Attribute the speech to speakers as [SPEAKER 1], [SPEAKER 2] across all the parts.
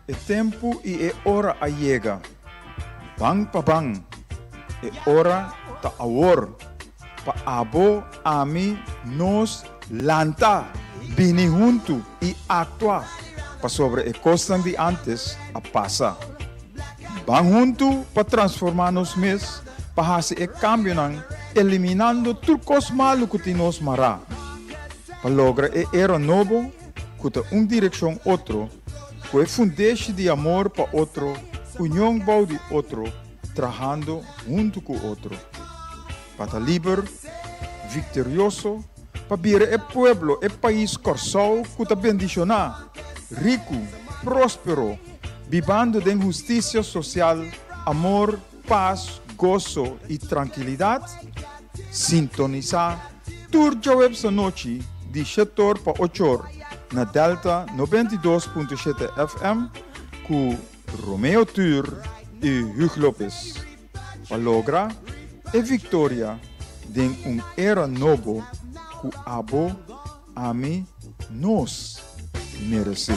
[SPEAKER 1] E tempu i e ora a yega. Ban pa ban. E ora ta awor. Pa abo, ami, nos, lanta, bini huntu i aktua, pasobra e kosnan di ántes a pasa. Ban huntu pa transformá nos mes, pa hasi e kambionan, eliminando tur kos malu ku tin nos mará, pa logra e era nobo ku ta un direkshon otro, ku e fundeshi di amor pa otro, union bou di otro, trahando huntu ku otro, pa ta liber, viktorioso, pa bira e pueblo, e pais Kòrsou ku ta bendishoná, riku, próspero, bibando den hustisia sosial, amor, pas, goso i trankilidat. Sintonisá tur djaweps anochi di shetor pa ochor na Delta 92.7 FM ku Romeo Tur i Hugh Lopez pa logra e viktoria den un era nobo ku abo, ami, nos meresé.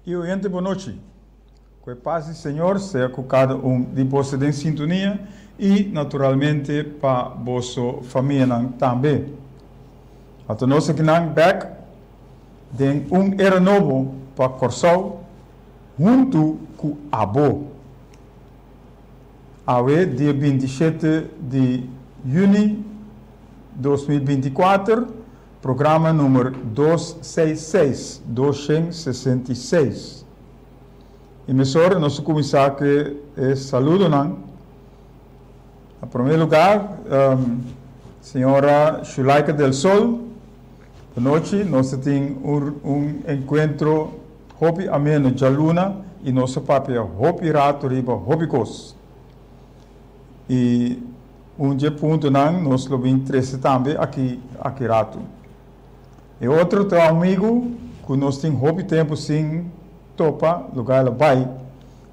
[SPEAKER 1] I oyente bon nochi. Ku e pas di Señor sea ku kada un di boso den sintonia i naturalmente pa boso famianan tambe. Ata nos akinan bek den un era nobo pa Kòrsou huntu ku abo. Awe dia 27 di yüni 2024, programa numer dos seis seis, 266. I mesora nos ta kuminsá ku e saludonan. Na promé lugá, señora Shulaika del Sol, bonochi. Nos ta tin un un enkuentro hopi ameno djaluna i nos a papia hopi rato riba hopi kos. I un dje puntonan nos lo bin trese tambe aki aki ratu. E otro ta un amigu ku nos tin hopi tempu sin topa, lugá el a bai,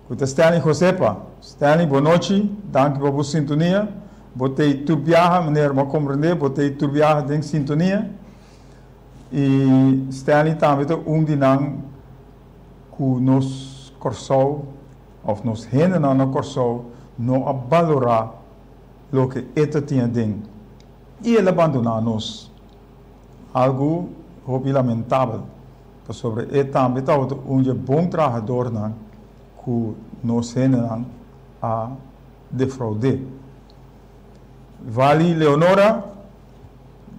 [SPEAKER 1] ku ta Stanley Josepa. Stanley, bon nochi, danki pa bo sintonia. Bo t'ei tur biaha, manera bo a komprendé, bo t'ei tur biaha den sintonia. I Stanley tambe ta un di nan ku nos Kòrsou òf nos hendenan na Kòrsou no a balorá loke e ta tin aden i el a bandoná nos. Algu hopi lamentabel, pasobra e tambe tabata un dje bon trahadornan ku nos hendenan a defraud'é. Vali Leonora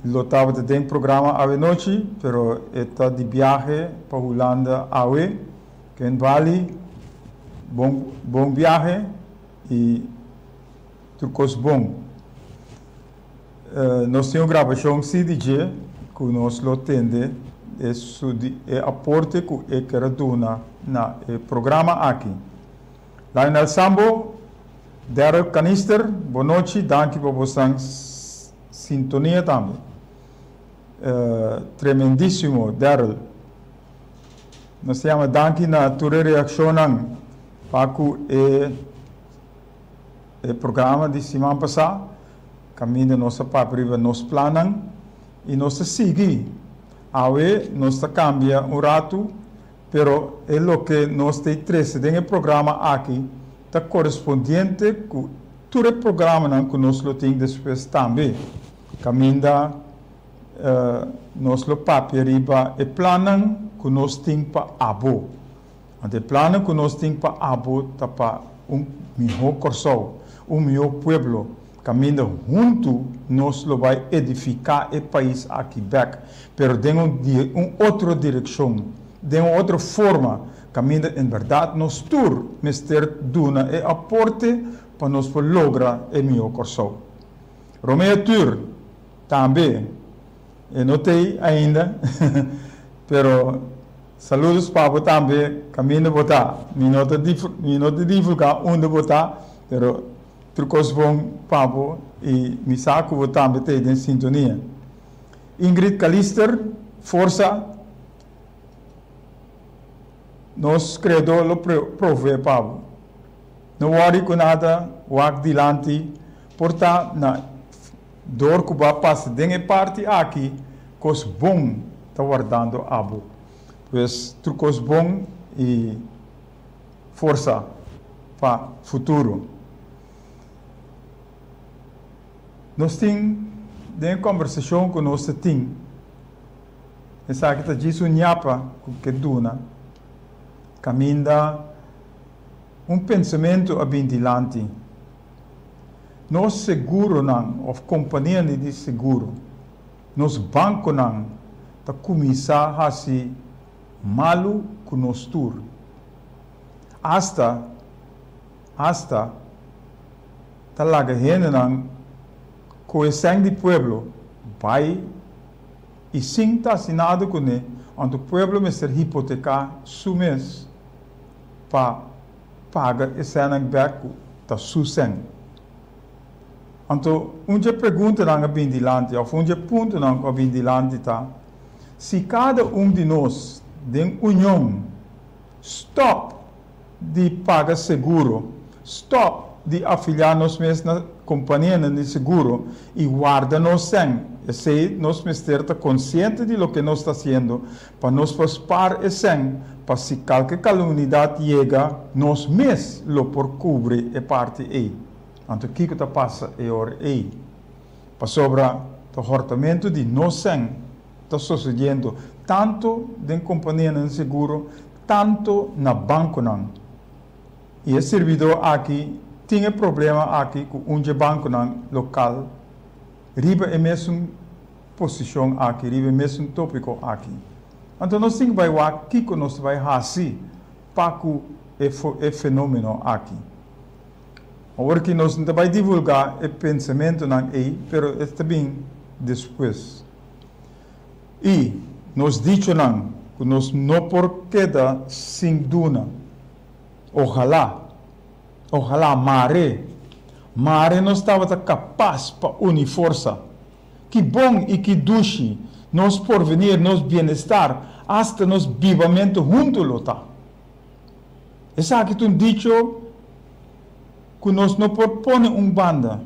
[SPEAKER 1] lo tabata den programa awenochi, pero e ta di biahe pa Hulanda awe. Ken Vali, bon bon biahe i tur kos bon. Nos tin un grabashon si di dje ku nos lo tende e su di e aporte ku e ker a duna na e programa aki. Lionel Sambo, Darryl Kanister, bonochi, danki pa bosan sintonia tambe. Tremendisimo Darryl. Nos ta yama danki na tur e reakshonnan pa ku e e programa di siman pasá, kaminda nos a papia riba nos plannan i nos ta sigui. Awe nos ta kambia un ratu, pero e loke nos ta trese den e programa aki ta korespondiente ku tur e programanan ku nos lo tin despues tambe, kaminda Nos lo papia riba e plannan ku nos tin pa abo. Anto e plannan ku nos tin pa abo ta pa un mihó Kòrsou, un mihó pueblo, kaminda huntu nos lo bai edifiká e pais aki bèk, pero den un un otro direkshon, den un otro forma, kaminda en bèrdat nos tur mester duna e aporte pa nos por logra e mihó Kòrsou. Romeo Tur. Tambe e no t'ei ainda, pero saludos pa bo tambe kaminda bo ta. Mi no ta mi no ta divulga unda bo ta, pero tur kos bon pa bo i mi sa ku bo tambe t'ei den sintonia. Ingrid Calister, forsa. Nos Creador lo provee pa bo. No worry cu nada, wak dilanti, por ta na dor cu bo a pasa den e parti aki, cos bon ta wardando abo. Pues tur cos bon y forsa pa futuro. Nos tin den e combersacion cu nos ta tin, esaki ta djis un ñapa cu ke duna, caminda un pensamentu a bin dilanti. Nos seguronan of companianan di seguro, nos banconan ta cuminsa haci malu cu nos tur. Hasta, hasta ta laga hendenan coe sèn di pueblo bai y sin ta haci nada cune, anto pueblo mester hipoteca su mes pa paga e sènnan bèk ku ta su sèn. Anto, un dje preguntanan a bin dilanti, òf un dje puntonan ku a bin dilanti ta, si kada un di nos den union stòp di paga seguro, stòp di afiliá nos mes na kompanianan di seguro i warda nos sèn, esei nos mester ta konsiente di loke nos ta hasiendo Pa nos por spar e sèn pa si kalke kalumnidat yega, nos mes lo por kubri e parti ei. Anto kiko ta pasa e ora ei? Pasobra ta hòrtamentu di nos sèn ta sosediendo tantu den kompanianan di seguro, tantu na bankonan. I e sirbidó aki tin e problema aki ku un dje bankonan lokal riba e mesun posishon aki, riba e mesun tópiko aki. Anto nos tin ku bai wak kiko nos ta bai hasi pa ku e e fenómeno aki. Awor ki nos no ta bai divulgá e pensamentunan ei, pero e ta bin despues. I nos dichonan ku nos no por keda sin duna. Ohalá, ohalá mare, mare nos tabata kapas pa uni forsa. Ki bon i ki dushi nos porvenir, nos bienestar, asta nos bibamentu huntu lo ta! Esaki ta un dicho ku nos no por pone un banda.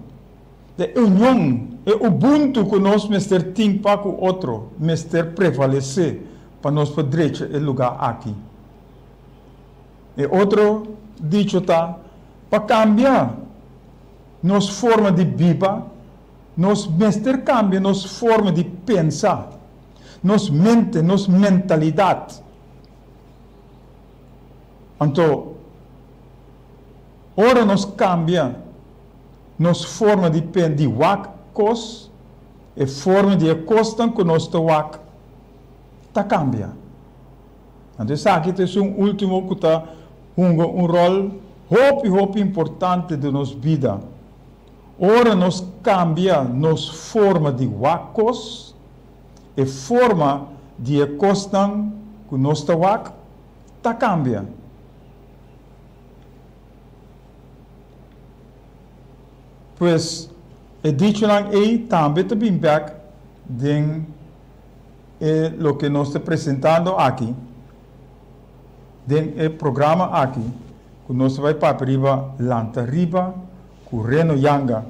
[SPEAKER 1] E union, e ubuntu ku nos mester tin pa ku otro mester prevalesé pa nos por drecha e lugá aki. E otro dicho ta, pa kambia nos forma di biba, Nos mester cambia nos forma di pensa, nos mente, nos mentalidad. Anto, ora nos cambia nos forma di di wak cos, e forma di e cosnan cu nos ta wak ta cambia. Anto esaki ta esun ultimo cu ta hunga un rol hopi hopi importante den nos bida. Ora nos kambia nos forma di wak kos, e forma di e kosnan ku nos ta wak ta kambia. Pues, e dichonan ei tambe ta bin bèk den e loke nos ta presentando aki den e programa aki ku nos ta bai papia riba Lanta Riba ku Reno Yanga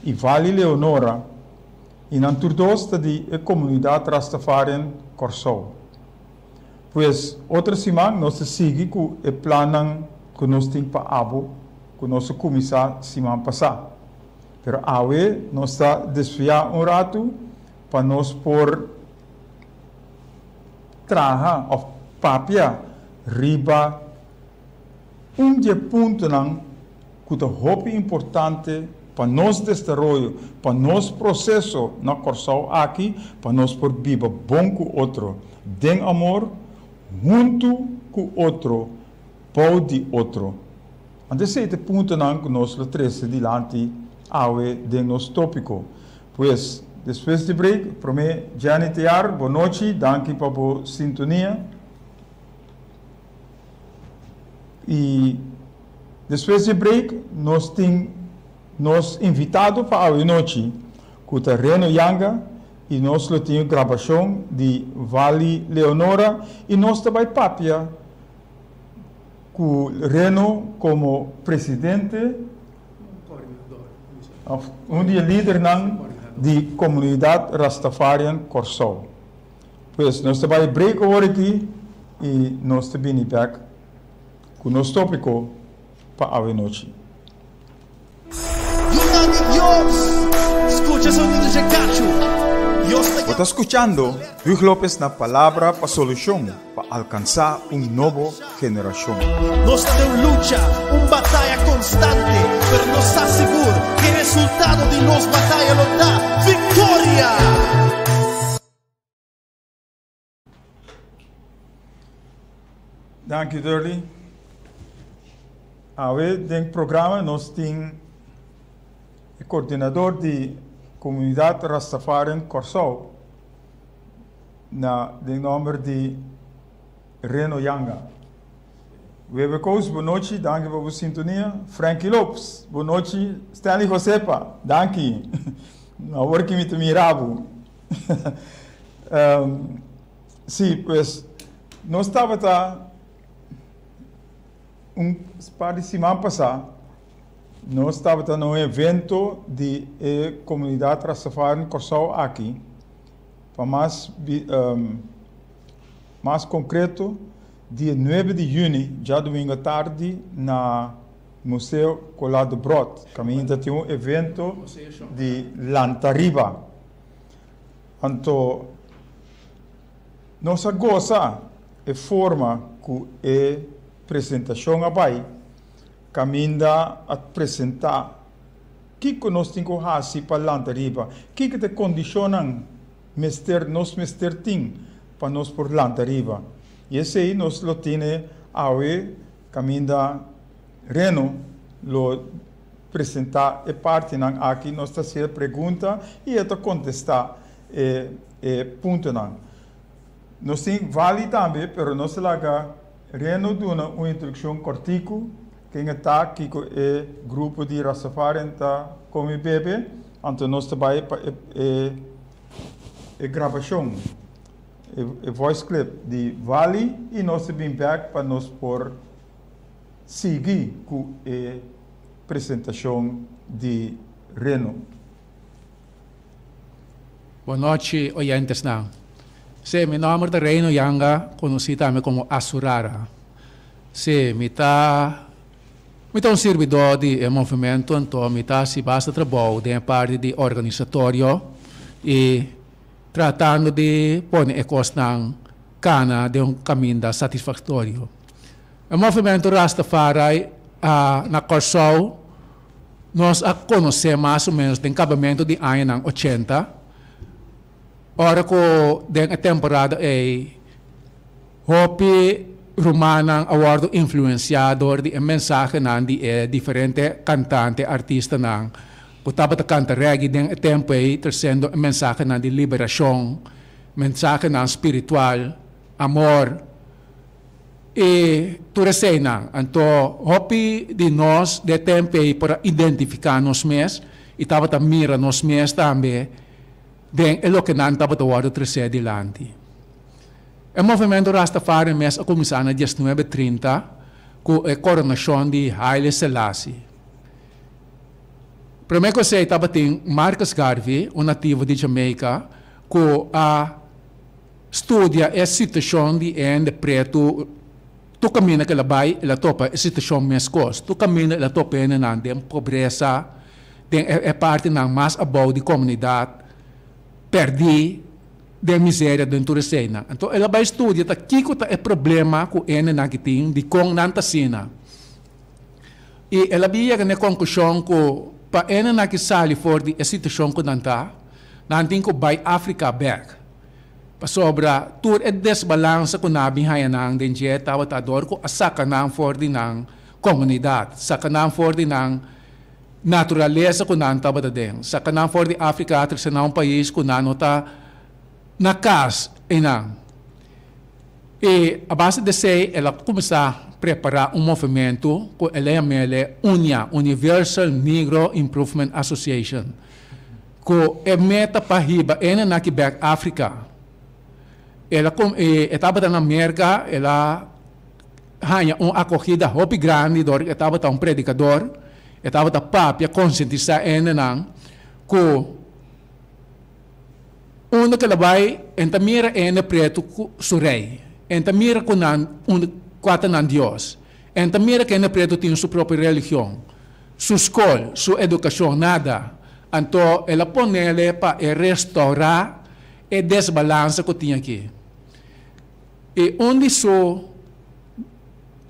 [SPEAKER 1] i Vali Leonora i nan tur dos ta di e komunidat Rastafarian Kòrsou. Pues otro siman nos ta sigui ku e plannan ku nos tin pa abo ku nos a kuminsá siman pasá. Pero awe nos ta desviá un ratu pa nos por traha òf papia riba un di e puntonan ku ta hopi importante pa nos desaroyo, pa nos proseso na Kòrsou aki, pa nos por biba bon ku otro, den amor, huntu ku otro, bou di otro. Anto esei ta e puntonan ku nos lo trese dilanti awe den nos tópiko. Pues, despues di break, promé Jenny Tear, bo nochi, danki pa bo sintonia. I despues di break nos tin nos invitado pa awe nochi ku ta Reno Yanga. i nos lo tin grabashon di Vali Leonora i nos ta bai papia ku Reno komo presidente òf un di e lidernan di komunidat Rastafarian Kòrsou. Pues nos ta bai break awor aki i nos ta bini bèk ku nos tópiko pa awe nochi.
[SPEAKER 2] Yunan di Dios, skucha sonido dje kachu. Dios ta
[SPEAKER 1] Bo ta skuchando Huug Lopez na Palabra pa Solushon pa alkansá un nobo generashon.
[SPEAKER 2] Nos ta den un lucha, un bataya konstante, pero nos sa sigur ku e resultado di nos bataya lo ta viktoria!
[SPEAKER 1] Danki Durley. Awe den programa nos tin e koordinador di Komunidat Rastafarian Kòrsou na den nòmber di Reno Yanga. Webe Koos, bonochi, danki pa bo sintonia. Frankie Lopes, bonochi. Stanley Josepa, danki. Awor ki mi ta mira bo. Sí, pues nos tabata un par di siman pasá, nos tabata na un evento di e komunidat Rastafari Kòrsou aki, pa mas mas konkreto dia nuebe di yüni, djadumingu atardi na Museo Colá Debrot, kaminda tin un evento di Lanta Riba. Anto nos a gosa e forma ku e presentashon a bai, kaminda a presentá kiko nos tin ku hasi pa lanta riba, kiko ta e kondishonnan mester nos mester tin pa nos por lanta riba. I esei nos lo tene awe kaminda Reno lo presentá e partinan aki, nos ta hasié pregunta i e ta kontestá e e puntonan. Nos tin Vali tambe, pero nos ta laga Reno duna un introdukshon kòrtiku ken e ta, kiko e grupo di Rastafarian ta kome bebe, anto nos ta bai pa e e e grabashon, e e voice clip di Vali i nos ta bin bèk pa nos por sigui ku e presentashon di Reno.
[SPEAKER 3] Bon nochi oyentesnan. Sí, mi nòmber ta Reino Yanga, konosí tambe komo Asurara. Sí, mi ta mi ta un sirbidó di e movementu, anto mi ta hasi basta trabou den e parti di organisatorio i tratando di pone e kosnan kana den un kaminda satisfaktorio. E movementu Rastafari a na Kòrsou nos a konosé mas o ménos den kabamentu di añanan ochenta, ora ku den e temporada ei hopi rumannan a wòrdu influensiá dor di e mensahenan di e diferente kantante, artistanan ku tabata kanta reggae den e tempu ei, tresiendo e mensahenan di liberashon, mensahenan spiritual, amor. E tur eseinan. Anto hopi di nos den e tempu ei por a identifiká nos mes i tabata mira nos mes tambe den e loke nan tabata wòrdu tresé dilanti. E movementu Rastafari mes a kuminsá na diesnuebe trinta ku e koronashon di Haile Selassie. Promé ku esei tabatin Marcus Garvey, un nativo di Jamaica, ku a Studia e situashon di e hende pretu. Tur kaminda ku el a bai, el a topa e situashon meskos. Tur kaminda el a topa hendenan den pobresa, den e partinan mas abou di komunidat, pèrdí den miseria, den tur eseinan. Anto el a bai studia ta kiko ta e problema ku hendenan ki tin, dikon nan ta asina. I el a bin yega na e konklushon ku pa hendenan ki sali for di e situashon ku nan ta, nan tin ku bai Afrika bèk. Pasobra tur e desbalansa ku nan a bin haña nan den dje tabata dor ku a saka nan for di nan komunidat, saka nan for di nan naturalesa ku nan tabata den, saka nan for di Afrika trese nan un pais ku nan no ta na kas einan. I a base di esei el a kuminsá prepará un movementu ku el a yam'é UNIA, Universal Negro Improvement Association. Ku e meta pa hiba e hendenan aki bek Afrika. El a e tabata na Merka, el a haña un akogida hopi grandi dor e tabata un predikador, e tabata papia konsientisá e hendenan ku unda ku el a bai e ta mira e hende pretu ku su rei, e ta mira ku nan unda kua ta nan Dios, e ta mira ku e hende pretu tin su propio religion. Su skol, su edukashon, nada. Anto el a ponele pa e restourá e desbalansa ku tin aki. I un di su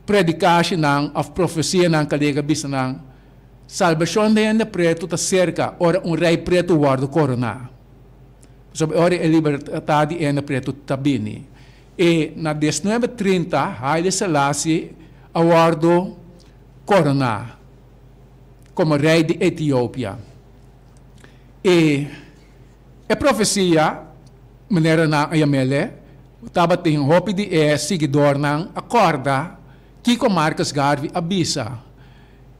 [SPEAKER 3] predikashinan òf profesianan kalega a bisa nan, Salbashon di hende pretu ta serka ora un rei pretu wòrdu koroná. Pasobra e ora e libertat di hende pretu ta bini. I na diesnuebe trinta Haile Selassie a wòrdu koroná komo rei di Etiopia. I e profesia, manera nan a yam'el, tabatin hopi di e siguidornan a kòrda kiko Marcus Garvey a bisa.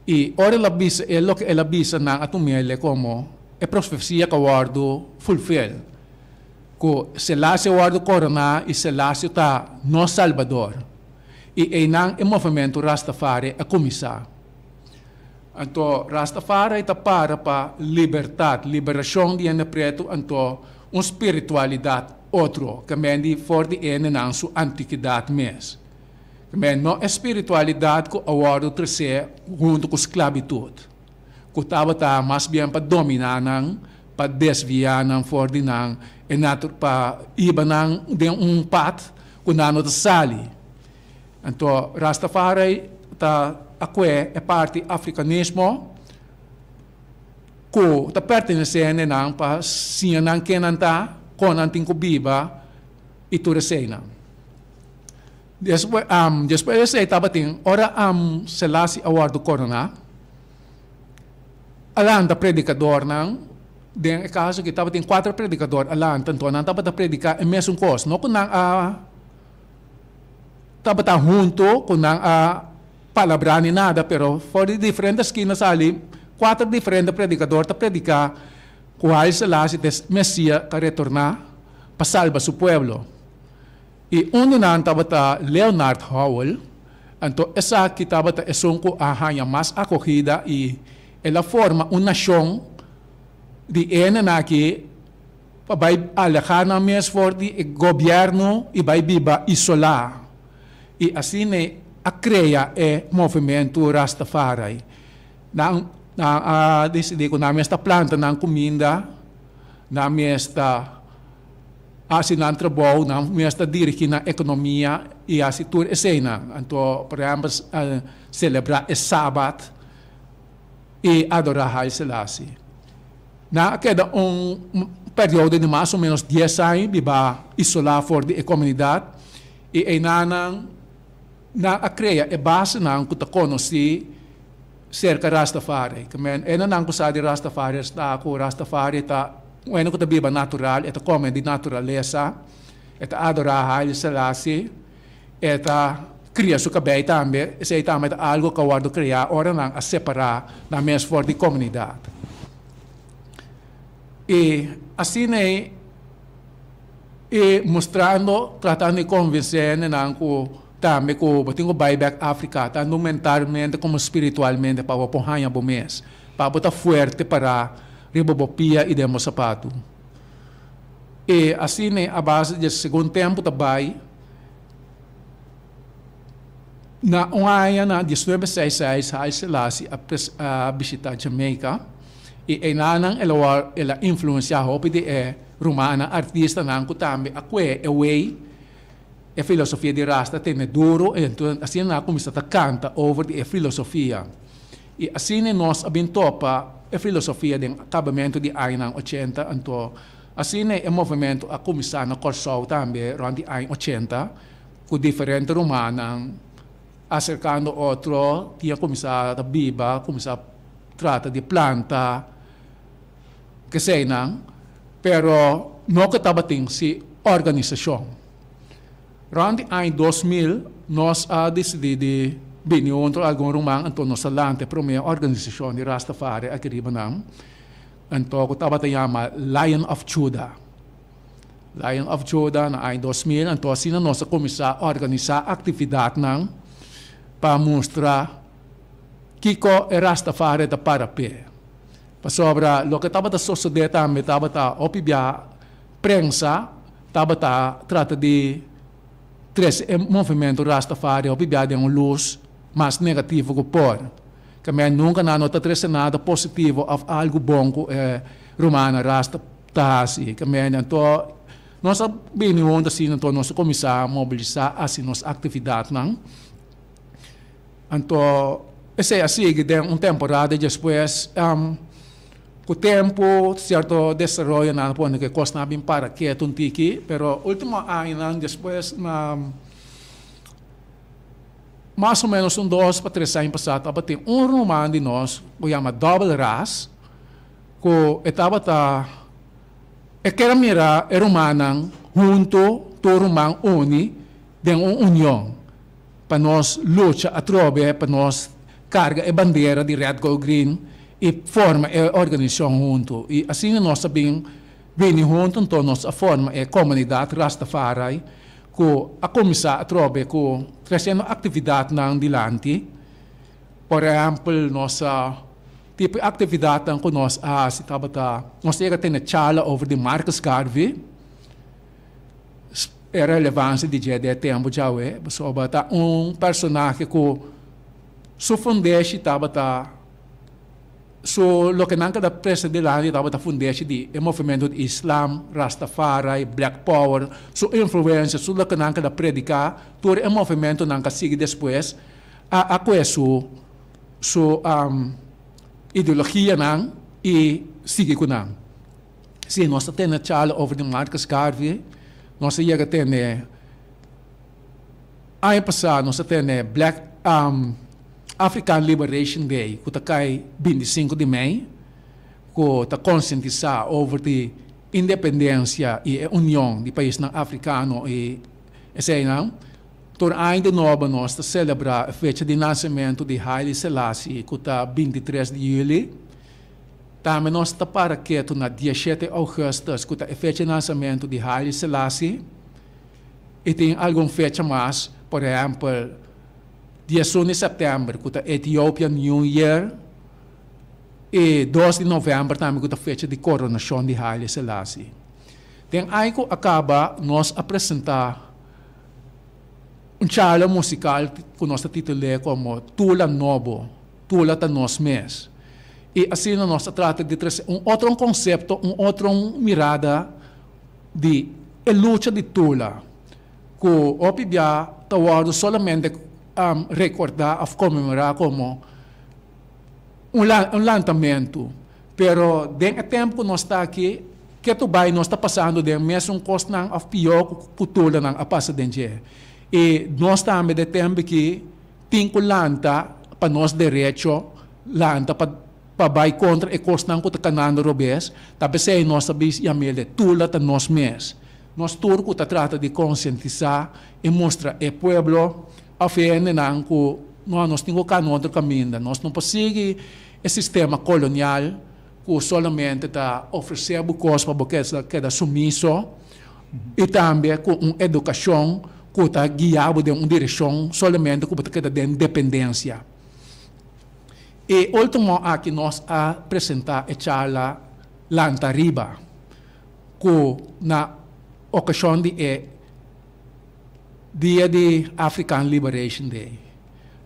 [SPEAKER 3] I ora el a bisa e loke el a bisa nan a tum'el komo e profesia ku a wòrdu fulfil, ku Selassie a wòrdu koroná i Selassie ta nos Salbador. I einan e movementu Rastafari a kuminsá. Anto Rastafari ta para pa libertat, liberashon di hende pretu, anto un spiritualidat otro, ke men di for di hendenan su antikidat mes. Ke men no e spiritualidat ku a wòrdu tresé huntu ku sklabitut, ku tabata mas bien pa dominá nan, pa desviá nan for di nan e natu, pa hiba nan den un pat ku nan no ta sali. Anto Rastafari ta a kue e parti afrikanismo ku ta pertenesé hende nan pa siña nan ken nan ta, kon nan tin ku biba i tur eseinan. Despues despues di esei tabatin ora Selassie a wòrdu koroná, a lanta predikadornan, den e kaso aki tabatin kuater predikador a lanta, anto nan tabata prediká e mesun kos, no ku nan a tabata hunto ku nan a palabrá ni nada, pero for di diferente skina sali kuater diferente predikador ta prediká ku Haile Selassie ta e Mesias ta retorná pa salba su pueblo. I un di nan tabata Leonard Howell, anto esaki tabata esun ku a haña mas akogida i el a forma un nashon di e hendenan aki pa bai alehá nan mes for di e gobièrnu i bai biba isolá. I asina e a krea e movementu Rastafari. Nan nan a disidí ku nan mes ta planta nan kuminda, nan mes ta hasi nan trabou, nan mes ta dirigí nan ekonomia i hasi tur eseinan. Anto, por ehèmpel, selebrá e Sabat i adorá Haile Selassie. Nan a keda un periodo di mas o menos dies aña biba isolá for di e komunidat i einan nan nan a krea e basenan ku ta konosí serka Rastafari. Ke men e nan ku sa di Rastafari sta ku Rastafari ta un hende ku ta biba natural, e ta kome di naturalesa, e ta adorá Haile Selassie, e ta kria su kabei tambe, esei tambe ta algu ku a wòrdu kreá ora nan a separá nan mes for di komunidat. I asina ei e mustrando, tratando di konvensé hendenan ku tambe ku bo tin ku bai bèk Afrika, tantu mentalmente komo spiritualmente pa bo por haña bo mes, pa bo ta fuerte pará riba bo pia i den bo sapatu. I asina ei a base di segun tempu ta bai, Na un aña na diesnuebe seis seis Haile Selassie a a bishita Jamaica i einanan el a wor el a influencia hopi di e rumannan artistanan ku tambe a kue e wei e filosofia di Rasta tene duro i enton asina nan a kuminsa ta kanta over di e filosofia i asina nos a bin topa e filosofia den akabamentu di añanan ochenta anto asina e movementu a kuminsa na Kòrsou tambe rònt di aña ochenta. Ku diferente rumannan aserkando otro tin a kuminsá ta biba, kuminsá trata di planta keseinan, pero no ku tabatin si organisashon. Rònt di aña 2000 nos a disidí di bini huntu algun ruman, anto nos a lanta e promé organisashon di Rastafari aki riba nan. Anto ku tabata yama Lion of Judah. Lion of Judah na aña 2000, anto asina nos a kuminsá organisá aktividatnan pa mustra kiko e Rastafari ta para p'e. Pasobra loke tabata sosodé tambe tabata hopi bia prensa tabata trata di trese e movementu Rastafari hopi bia den un lus mas negativo ku por. Kambia nunka nan no ta trese nada positivo òf algu bon ku e rumannan Rasta ta hasi. Kambia anto nos a bini huntu asina anto nos a kuminsá mobilisá hasi nos aktividatnan. Anto esei a sigui den un temporada despues ku tempu sierto desaroyonan a pone ku e kosnan a bin para ketu un tiki, pero ultimo añanan despues na mas o menos un dos pa tres aña pasá tabatin un ruman di nos ku yama Double Ras ku e tabata e ker a mira e rumannan huntu tur ruman uni den un union. Pa nos lucha atrobe pa nos carga e bandera di Red Gold Green y forma e organisacion hunto. Y asina nos a bin bini hunto anto nos a forma e comunidad Rastafari cu a cuminsa atrobe cu treciendo actividadnan dilanti. Por ehempel nos a tipo e actividadnan cu nos a haci tabata nos a yega tene charla over di Marcus Garvey. E relevansia di dje den e tempu djawe, pasobra ta un personahe ku su fundeshi tabata su loke nan keda presta dilanti tabata fundeshi di e movementu di Islam, Rastafari, Black Power, su influensia, su loke nan keda prediká, tur e movementunan ka sigui despues a a kue su su ideologianan i sigui ku nan. Sí, nos ta tene charla over di Marcus Garvey. Nos a yega tene aña pasá nos a tene Black um, African Liberation Day ku ta kai 25 di mei, ku ta konsientisá over di independensia i e union di paisnan afrikano i eseinan. Tur aña di nobo nos ta selebrá e fecha di nasementu di Haile Selassie ku ta 23 di yüli. Tambe nos ta para ketu na dia shete augustus ku ta e fecha di nansamentu di Haile Selassie i tin algun fecha mas, por ehèmpel 11 di sèptèmber ku ta Ethiopian New Year i 2 di novèmber tambe ku ta fecha di koronashon di Haile Selassie. Den aña ku a kaba nos a presentá un charla musikal ku nos ta titul'é komo Tula Nobo. Tula ta nos mes. I asina nos ta trata di trese un otro konsepto, un otro mirada di e lucha di Tula, ku hopi bia ta wòrdu solamente rekordá òf konmemorá komo un un lantamentu. Pero den e tempu ku nos ta aki, ke tu bai nos ta pasando den mesun kosnan òf pió ku Tulanan a pasa den dje. I nos tambe den e tempu aki Tin ku lanta pa nos derecho, lanta pa pa bai kontra e kosnan ku ta kanando robes, ta p'esei nos ta bis yam'el Tula ta nos mes. Nos tur ku ta trata di konsientisá i mustra e pueblo òf e hendenan ku no nos tin ku kana otro kaminda, nos no por sigui e sistema kolonial ku solamente ta ofresé bo kos pa bo keda sumiso i tambe ku un edukashon ku ta guia bo den un direkshon solamente ku bo ta keda den dependensia. E ultimo aki nos a presentá e charla Lanta Riba ku na okashon di e Dia di African Liberation Day.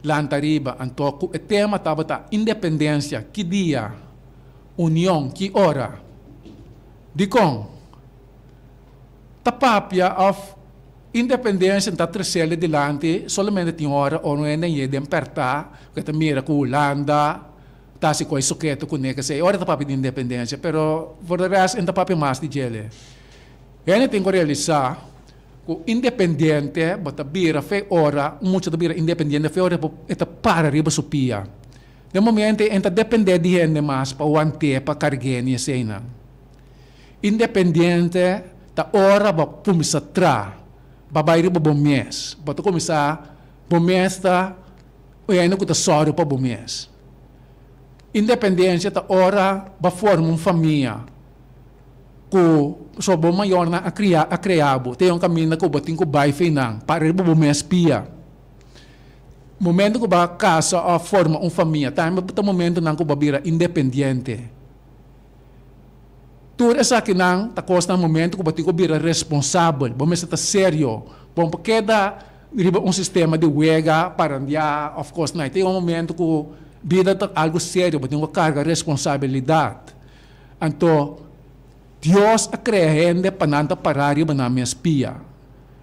[SPEAKER 3] Lanta Riba anto ku e tema tabata Independensia ki dia, Union ki ora. Dikon? Ta papia of independencia ta trecele dilanti solamente tin ora ora un hende ye den perta cu e ta mira cu Hulanda ta haci coy soketo cune kesey ora ta papia di independencia pero for de rest en ta papia mas di djele. Hende tin cu realisa cu independiente bo ta bira fe ora un mucha ta bira independiente fe ora e ta para riba su pia. Den momento en ta depende di hende mas pa wante pa cargue ni eseynan. Independiente ta ora bo cuminsa tra, bo bay riba bo mes, bo ta cuminsa bo mes ta un hende cu ta sòru pa bo mes. Independensia ta ora bo a forma un famia ku so bo mayornan a kria a krea bo te un kaminda ku bo tin ku bai fei nan para riba bo mes pia. Momento ku bo a kasa òf forma un famia tambe ta momentonan ku bo a bira independiente. Tur esakinan ta kosnan momento ku bo tin ku bira responsabel, bo mester ta serio, bo no por keda riba un sistema di wega, parandiá òf kosnan. E ta yega un momento ku bida ta algu serio, bo tin ku karga responsabilidat. Anto Dios a krea hende pa nan ta pará riba nan mes pia.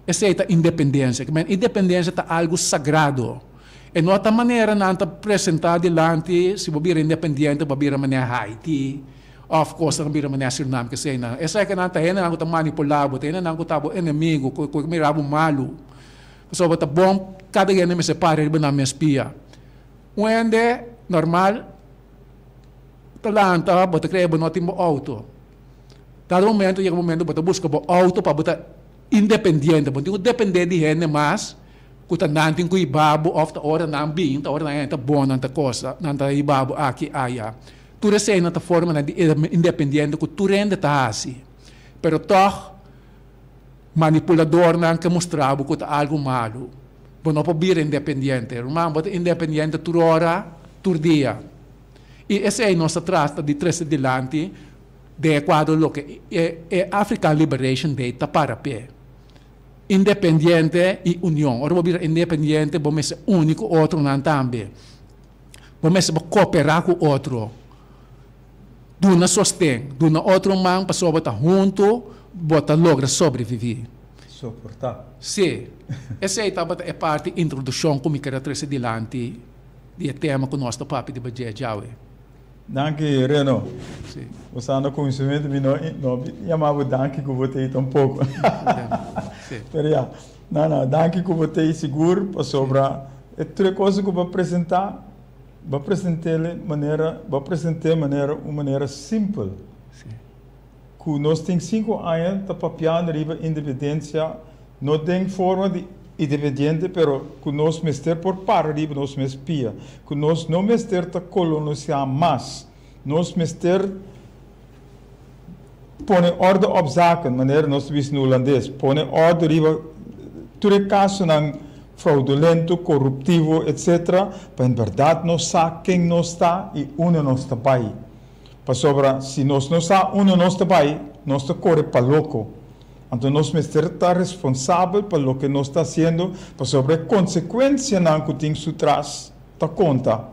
[SPEAKER 3] Esei ta independensia. Independensia ta algu sagrado. E no ta manera nan ta presentá dilanti, si bo bira independiente bo a bira manera Haiti òf kosnan a bira manera Surinam keseinan. Esaki nan ta hendenan ku ta manipulá bo, ta hendenan ku ta bo enemigu, ku ku mira bo malu. Pasobra ta bon kada hende mester para riba nan mes pia. Un hende normal ta lanta, bo ta kere bo no tin bo outo. Dado momento yega momento bo ta buska bo outo pa bo ta independiente, bo no tin ku dependé di hende mas. Ku ta nan tin ku hiba bo òf ta ora nan bin, ta ora nan ta bon, nan ta kosa, nan ta hiba bo aki aya. Tur esei nan ta formanan di independiente ku tur hende ta hasi. Pero tòg manipuladornan ke mustra bo ku ta algu malu. Bo no por bira independiente. Ruman, bo ta independiente tur ora, tur dia. I esei nos ta trata di trese dilanti den e kuadro loke e African Liberation Day ta para p'e. Independiente i union. Ora bo bira independiente bo mester uni ku otronan tambe. Bo mester bo koperá ku otro. Duna sosten, duna otro man pasobra bo ta huntu bo ta logra sobreviví.
[SPEAKER 1] Soportá.
[SPEAKER 3] Sí. Esei tabata e parti introdukshon ku mi ker a trese dilanti di e tema ku nos ta papia di badje djawe.
[SPEAKER 1] Danki Reno.
[SPEAKER 3] Sí.
[SPEAKER 1] Usando conocimiento mi no no yama bo danki ku bo tei tampoco.
[SPEAKER 3] Sí.
[SPEAKER 1] Pero ya, no no, danki ku bo tei sigur pasobra e tur e cosa ku bo a presenta, bo a presentele manera, bo a presente manera un manera simpel.
[SPEAKER 3] Sí.
[SPEAKER 1] Ku nos tin sinku aña ta papiando riba independencia No den forma di independiente, pero ku nos mester por para riba nos mes pia, ku nos no mester ta kolonisá mas. Nos mester pone orde op zaken, manera nos ta bisa na hulandes, pone orde riba tur e kasonan fraudulento, koruptivo, etsetera, pa en bèrdat nos sa ken nos ta i unda nos ta bai. Pasobra si nos no sa unda nos ta bai, nos ta kore pa loko. Anto nos mester ta responsabel pa loke nos ta hasiendo pasobra e konsekuensianan ku tin su tras ta konta.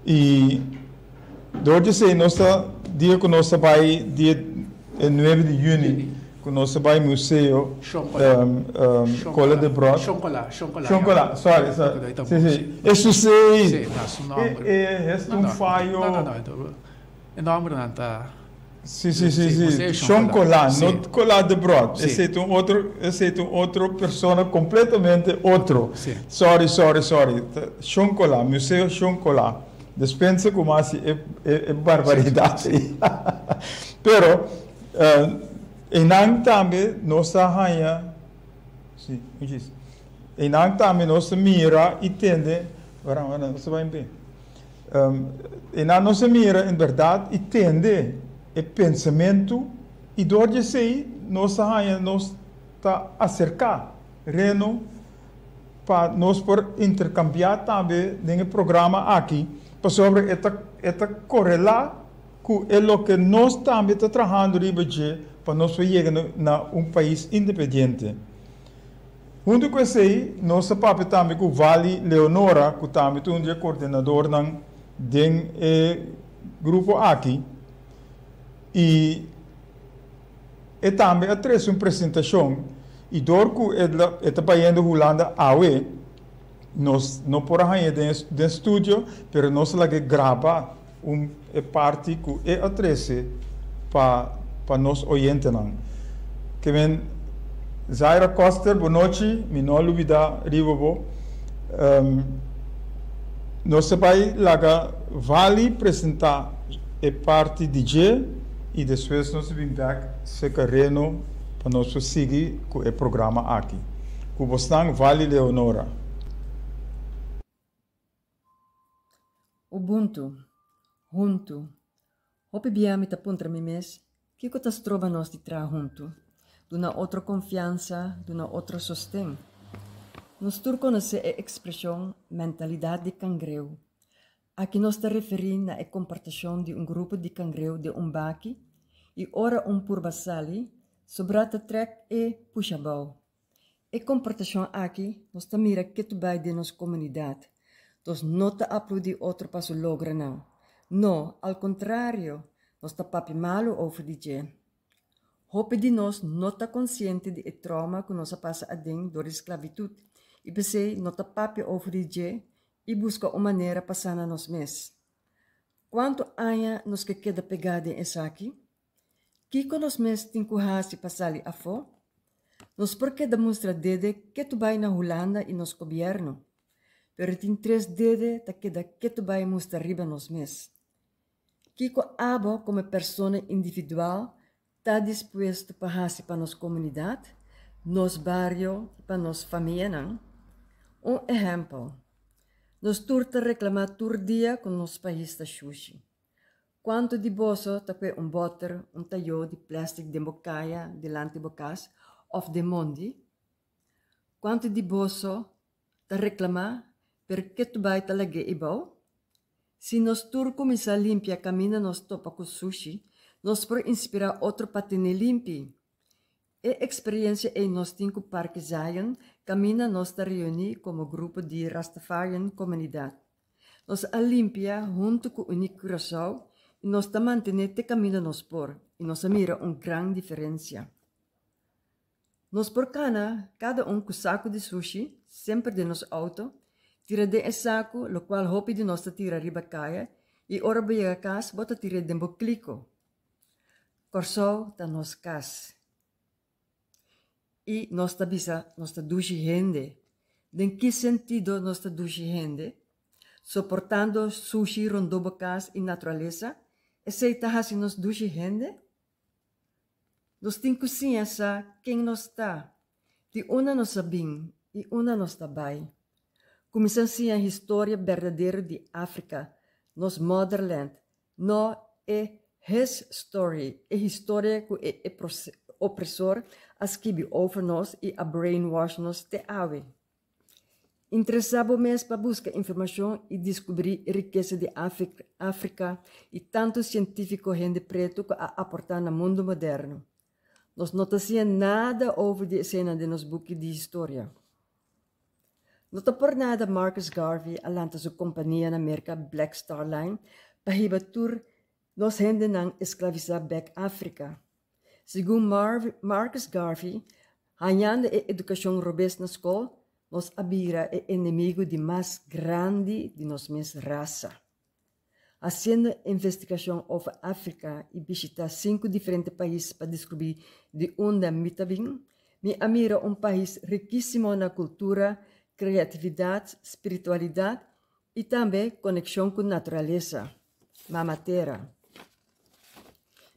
[SPEAKER 1] I dor di esei nos ta dia ku nos ta bai dia e nuebe di yüni ku nos ta bai museo Cola de Brot. Shonkola, sorry, sorry. Si, si. E susei. E es un fayo.
[SPEAKER 3] E nombernan ta.
[SPEAKER 1] Si, si, si, si. Shon Colá, no Colá de Brot. Esei ta un otro, esei ta un otro persona completamente otro. Sorry, sorry, sorry. Shon Colá, Museo Shon Colá. Despensa cu mi haci e, e, e barbaridad ei. Pero, einan tambe nos ta haña, si, un chis. Einan tambe nos ta mira y tende, wara, wara, nos ta bai bien. E nan no se mira en berdad i tende e pensamentu, i dor di esei nos a haña nos ta aserká Reno pa nos por interkambiá tambe den e programa aki, pasobra e ta e ta korelá ku e loke nos tambe ta trahando riba dje pa nos por yega na un pais independiente. Huntu ku esei, nos ta papia tambe ku Vali Leonora, ku tambe ta un di e koordinadornan den e grupo aki, i e tambe a trese un presentashon, i dor ku e ta bayendo Hulanda awe, nos no por a hañ'é den studio, pero nos a lag'é graba un e parti ku e a trese pa pa nos oyentenan. Ke men Zaira Koster, bonochi, mi no a lubida riba bo. Nos ta bai laga Vali presenta e parti di dje i despues nos ta bin bek serka Reno pa nos por sigui ku e programa aki. Ku bosnan Vali Leonora.
[SPEAKER 4] Ubuntu. Huntu. Hopi bia mi ta puntra mi mes, kiko ta stroba nos di traha huntu? Duna otro konfiansa, duna otro sosten. Nos tur konosé e ekspreshon mentalidat di kangreu. Aki nos ta referí na e komportashon di un grupo di kangreu den un baki i ora un purba sali, sobrá ta trèk e pusha abou. E komportashon aki nos ta mira ketu bai den nos komunidat. Nos no ta apludí otro pa su logronan. No, al kontrario, nos ta papia malu over di dje. Hopi di nos no ta konsiente di e trauma ku nos a pasa aden dor di sklabitut i p'esei no ta papia over di dje i buska un manera pa sana nos mes. Kuantu aña nos ke keda pegá den esaki? Kiko nos mes tin ku hasi pa sali afó? Nos por keda mustra dede ketu bai na Hulanda i nos gobièrnu, pero tin tres dede ta keda ketu bai mustra riba nos mes. Kiko abo komo persona individual ta dispuesto pa hasi pa nos komunidat, nos bario i pa nos famianan? Un ehèmpel, Nos tur ta reklamá tur dia ku nos pais ta shushi. Kuantu di boso ta kue un bòter, un tayó di plèstik den bo kaya dilanti bo kas òf den mondi? Kuantu di boso ta reklamá pero ke tu bai ta lag'é ibou? Si nos tur kuminsá limpia kaminda nos topa ku sushi, nos por inspirá otro pa tene limpi. E eksperensia ei nos tin ku Parke Zion kaminda nos ta reuní komo grupo di Rastafarian komunidat. Nos a limpia huntu ku Uniek Curaçao i nos ta mantené te kaminda nos por i nos a mira un gran diferensia. Nos por kana kada un ku saku di sushi semper den nos outo, tira den e saku lokual hopi di nos ta tira riba kaya i ora bo yega kas bo ta tir'é den bo kliko. Kòrsou ta nos kas. I nos ta bisa nos ta dushi hende. Den ki sentido nos ta dushi hende? Soportando sushi rondó bo kas i naturalesa, esei ta hasi nos dushi hende? Nos tin ku siña sa ken nos ta, di unda nos a bin i unda nos ta bai. Kuminsá siña historia berdadero di Afrika, nos motherland, No e his story, e historia ku e opresor a skibi over nos i a brainwash nos te awe. Interesá bo mes pa buska informashon i diskubrí e rikesa di Afrika i tantu sientífiko hende pretu ku a aportá na mundu moderno. Nos no ta siña nada over di eseinan den nos buki di historia. No ta por nada Marcus Garvey a lanta su kompania na Merka Black Star Line pa hiba tur nos hendenan esklavisá bèk Afrika. Segun Marcus Garvey, hañando e edukashon robes na skol, nos a bira e enemigu di mas grandi di nos mes rasa. Hasiendo investigashon over Afrika i bishitá sinku diferente pais pa diskubrí di unda mi ta bin, mi a mira un pais rikísimo na kultura, kreatividat, spiritualidat i tambe konekshon ku naturalesa, Mama Tera.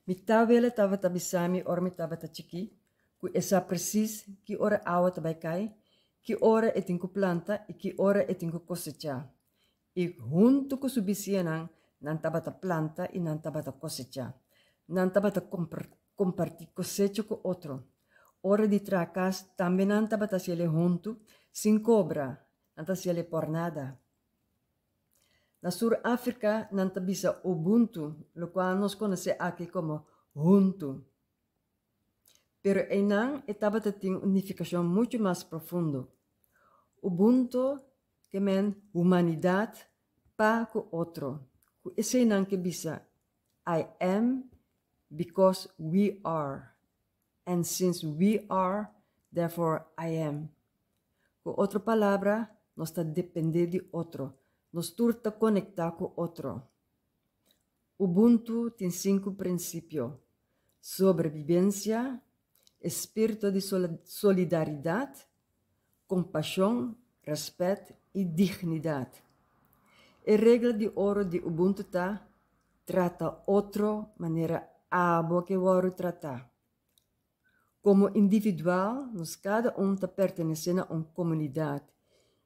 [SPEAKER 4] Mi tawela tabata bisa mi ora mi tabata chikí ku e sa presis ki ora awa ta bai kai, ki ora e tin ku planta i ki ora e tin ku kosechá. I huntu ku su bisianan, nan tabata planta i nan tabata kosechá. Nan tabata kompartí kosecha ku otro. Ora di traha kas, tambe nan tabata hasiel huntu, sin kobra, nan ta hasiel pòrnada. Na Sur Afrika nan ta bisa Ubuntu, lokual nos konosé aki komo huntu. Pero einan e tabata tin un nifikashon muchu mas profundo. Ubuntu Ke men humanidat pa ku otro. Ku eseinan ke bisa, I am because we are, and since we are, therefore I am. Ku otro palabra, nos ta dependé di otro, nos tur ta konektá ku otro. Ubuntu tin sinku prinsipio, sobrebibensia, espírito di solidaridat, kompashon, rèspèt i dignidat. E regla di oro di Ubuntu ta, trata otro manera abo ke wòrdu tratá. Komo individual nos kada un ta pertenesé na un komunidat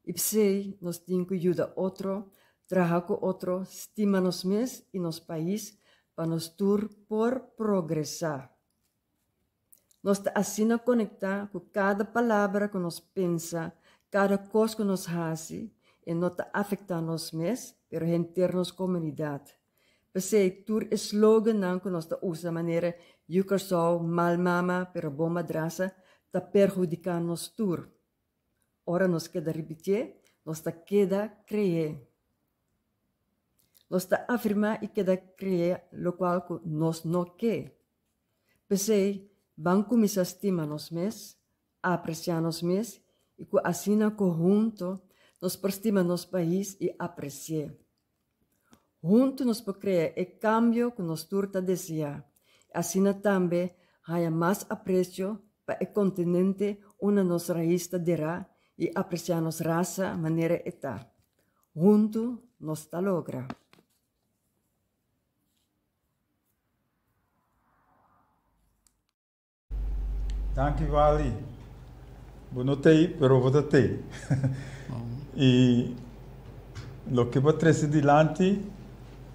[SPEAKER 4] i p'esei nos tin ku yuda otro, Traha ku otro, stima nos mes i nos pais pa nos tur por progresá. Nos ta asina konektá ku kada palabra ku nos pensa, kada kos ku nos hasi, e no ta afektá nos mes, pero henter nos komunidat. P'esei tur e slogannan ku nos ta usa manera Yu Kòrsou, mal mama pero bon madrasa ta perhudiká nos tur. Ora nos keda ripitié, nos ta keda kreé. Nos ta afirmá i keda kreé lokual ku nos no ke. P'esei, ban kuminsá stima nos mes, apresiá nos mes i ku asina kohunto nos por stima nos pais i apresi'é. Huntu nos por krea e kambio ku nos tur ta deseá i asina tambe haña mas apresio pa e kontinente unda nos rais ta derá i apresiá nos rasa manera e ta. Huntu nos ta logra.
[SPEAKER 1] Danki Wally. Bo no t'ei, pero bo ta t'ei. I loke bo a trese dilanti,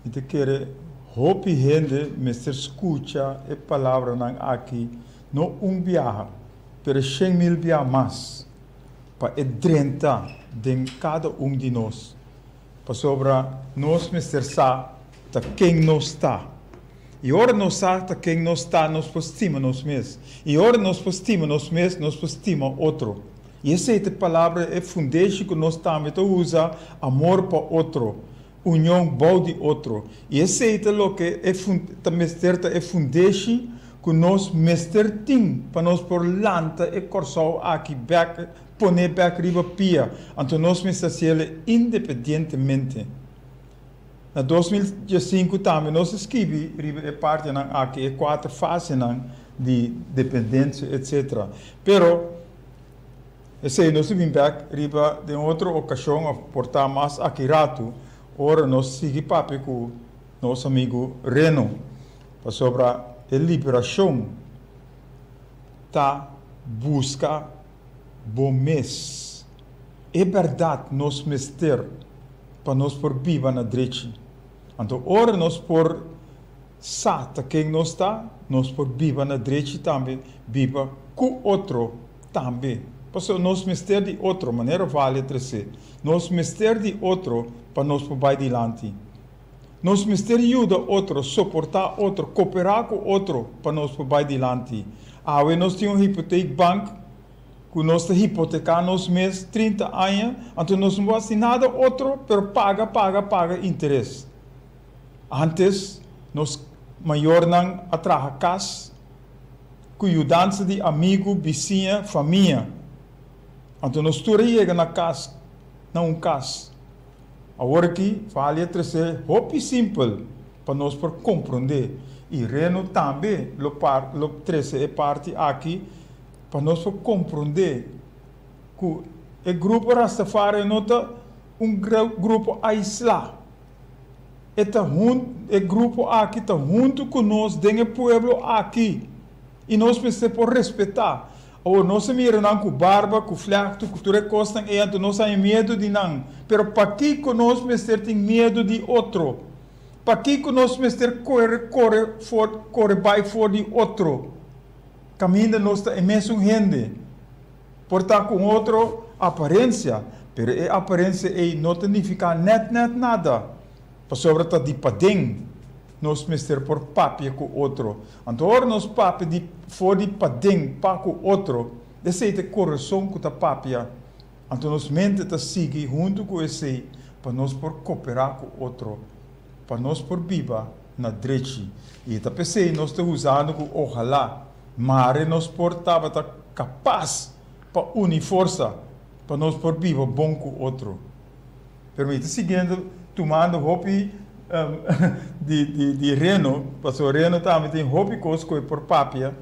[SPEAKER 1] mi ta kere hopi hende mester skucha e palabranan aki, no un biaha, pero 100.000 biaha mas, pa e drenta den kada un di nos. Pasobra nos mester sa ta ken nos ta. I ora nos sa ta ken nos ta, nos por stima nos mes. I ora nos por stima nos mes, nos por stima otro. I esei ta e palabra, e fundeshi ku nos tambe ta usa, amor pa otro, union bou di otro. I esei ta loke e ta mester ta e fundeshi ku nos mester tin pa nos por lanta e Kòrsou aki bèk, pon'é bèk riba pia. Anto nos mester hasiel independientemente. Na 2015 tambe nos a skibi riba e partinan aki, e kuater fasenan di dependensia etc. Pero esei nos a bin bek riba den otro okashon òf por ta mas aki ratu ora nos sigui papia ku nos amigu Reno pasobra e liberashon ta buska bo mes. E bèrdat nos mester pa nos por biba na drechi. Anto ora nos por sa ta ken nos ta, nos por biba na drechi tambe, biba ku otro tambe. Pasobra nos mester di otro, manera Vale tresé. Nos mester di otro pa nos por bai dilanti. Nos mester yuda otro, soportá otro, koperá ku otro pa nos por bai dilanti. Awe nos tin un hipoteekbank ku nos ta hipoteká nos mes 30 aña, anto nos no por hasi nada otro pero paga, paga, paga interes. Antes nos mayornan a traha kas ku yudansa di amigu, bisiña, famia. Anto nos tur a yega na kas, na un kas. Awor aki Vali a trese hopi simpel pa nos por komprondé i Reno tambe lo par lo trese e parti aki pa nos por komprondé ku e grupo Rastafari no ta un grupo aislá. E ta hun e grupo aki ta huntu ku nos den e pueblo aki i nos mester por respetá. Awor, nos a mira nan ku barba, ku flèktu, ku tur e kosnan ei, anto nos haña miedu di nan. Pero pakiko nos mester tin miedu di otro? Pakiko nos mester kore kore for kore bai for di otro? Kaminda nos ta e mesun hende. Por ta ku un otro aparensia, pero e aparensia ei no ta nifiká nèt nèt nada, pasobra ta di paden. Nos mester por papia ku otro. Anto ora nos papia di for di paden pa ku otro, esei ta e kurason ku ta papia. Anto nos mente ta sigui huntu ku esei pa nos por koperá ku otro, pa nos por biba na drechi. I ta p'esei nos ta usando ku ohalá mare nos por tabata kapas pa uni forsa pa nos por biba bon ku otro. Pero mi ta siguiendo tumando hopi di di di Reno, pasobra Reno tambe tin hopi kos ku e por papia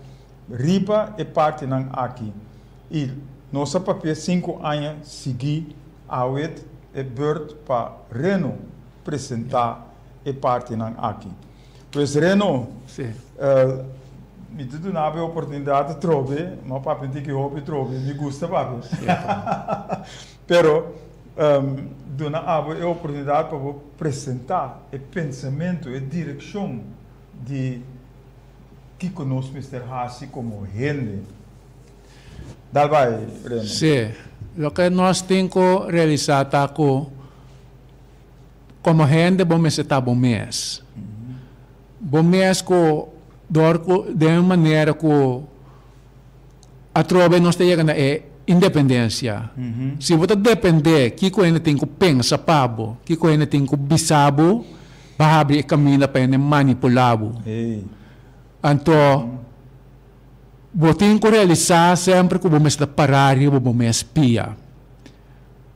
[SPEAKER 1] riba e partinan aki. I nos a papia sinku aña sigui awet e beurt pa Reno presentá e partinan aki. Pues Reno, mi ta duna bo e oportunidat atrobe, mi a papia un tiki hopi atrobe, mi gusta papia. Pero. duna abo e oportunidat pa bo presentá e pensamentu, e direkshon di kiko nos mester hasi komo hende. Dal bai, Reno.
[SPEAKER 3] Sí. Loke nos tin ku realisá ta ku komo hende bo mester ta bo mes. Bo mes ku dor ku den un manera ku atrobe nos ta yega na e independensia. Si bo ta dependé kiko hende tin ku pensa pa bo, kiko hende tin ku bisa bo, bo a habri e kaminda pa hende manipulá bo. Anto bo tin ku realisá semper ku bo mester ta pará riba bo mes pia.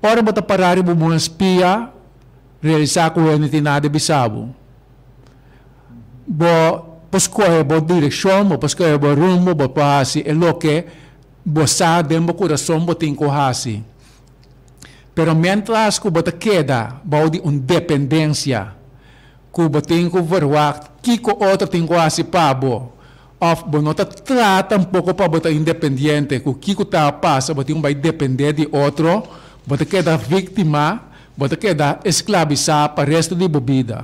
[SPEAKER 3] Ora bo ta pará riba bo mes pia, realisá ku hende tin nada di bisa bo. Bo por skohe bo direkshon, bo por skohe bo rumbo, bo por hasi e loke bo sa den bo kurason bo tin ku hasi. Pero miéntras ku bo ta keda bou di un dependensia ku bo tin ku verwagt kiko otro tin ku hasi pa bo òf bo no ta traha tampoko pa bo ta independiente ku kiko ta pasa bo tin ku bai dependé di otro, bo ta keda víktima, bo ta keda esklabisá pa resto di bo bida.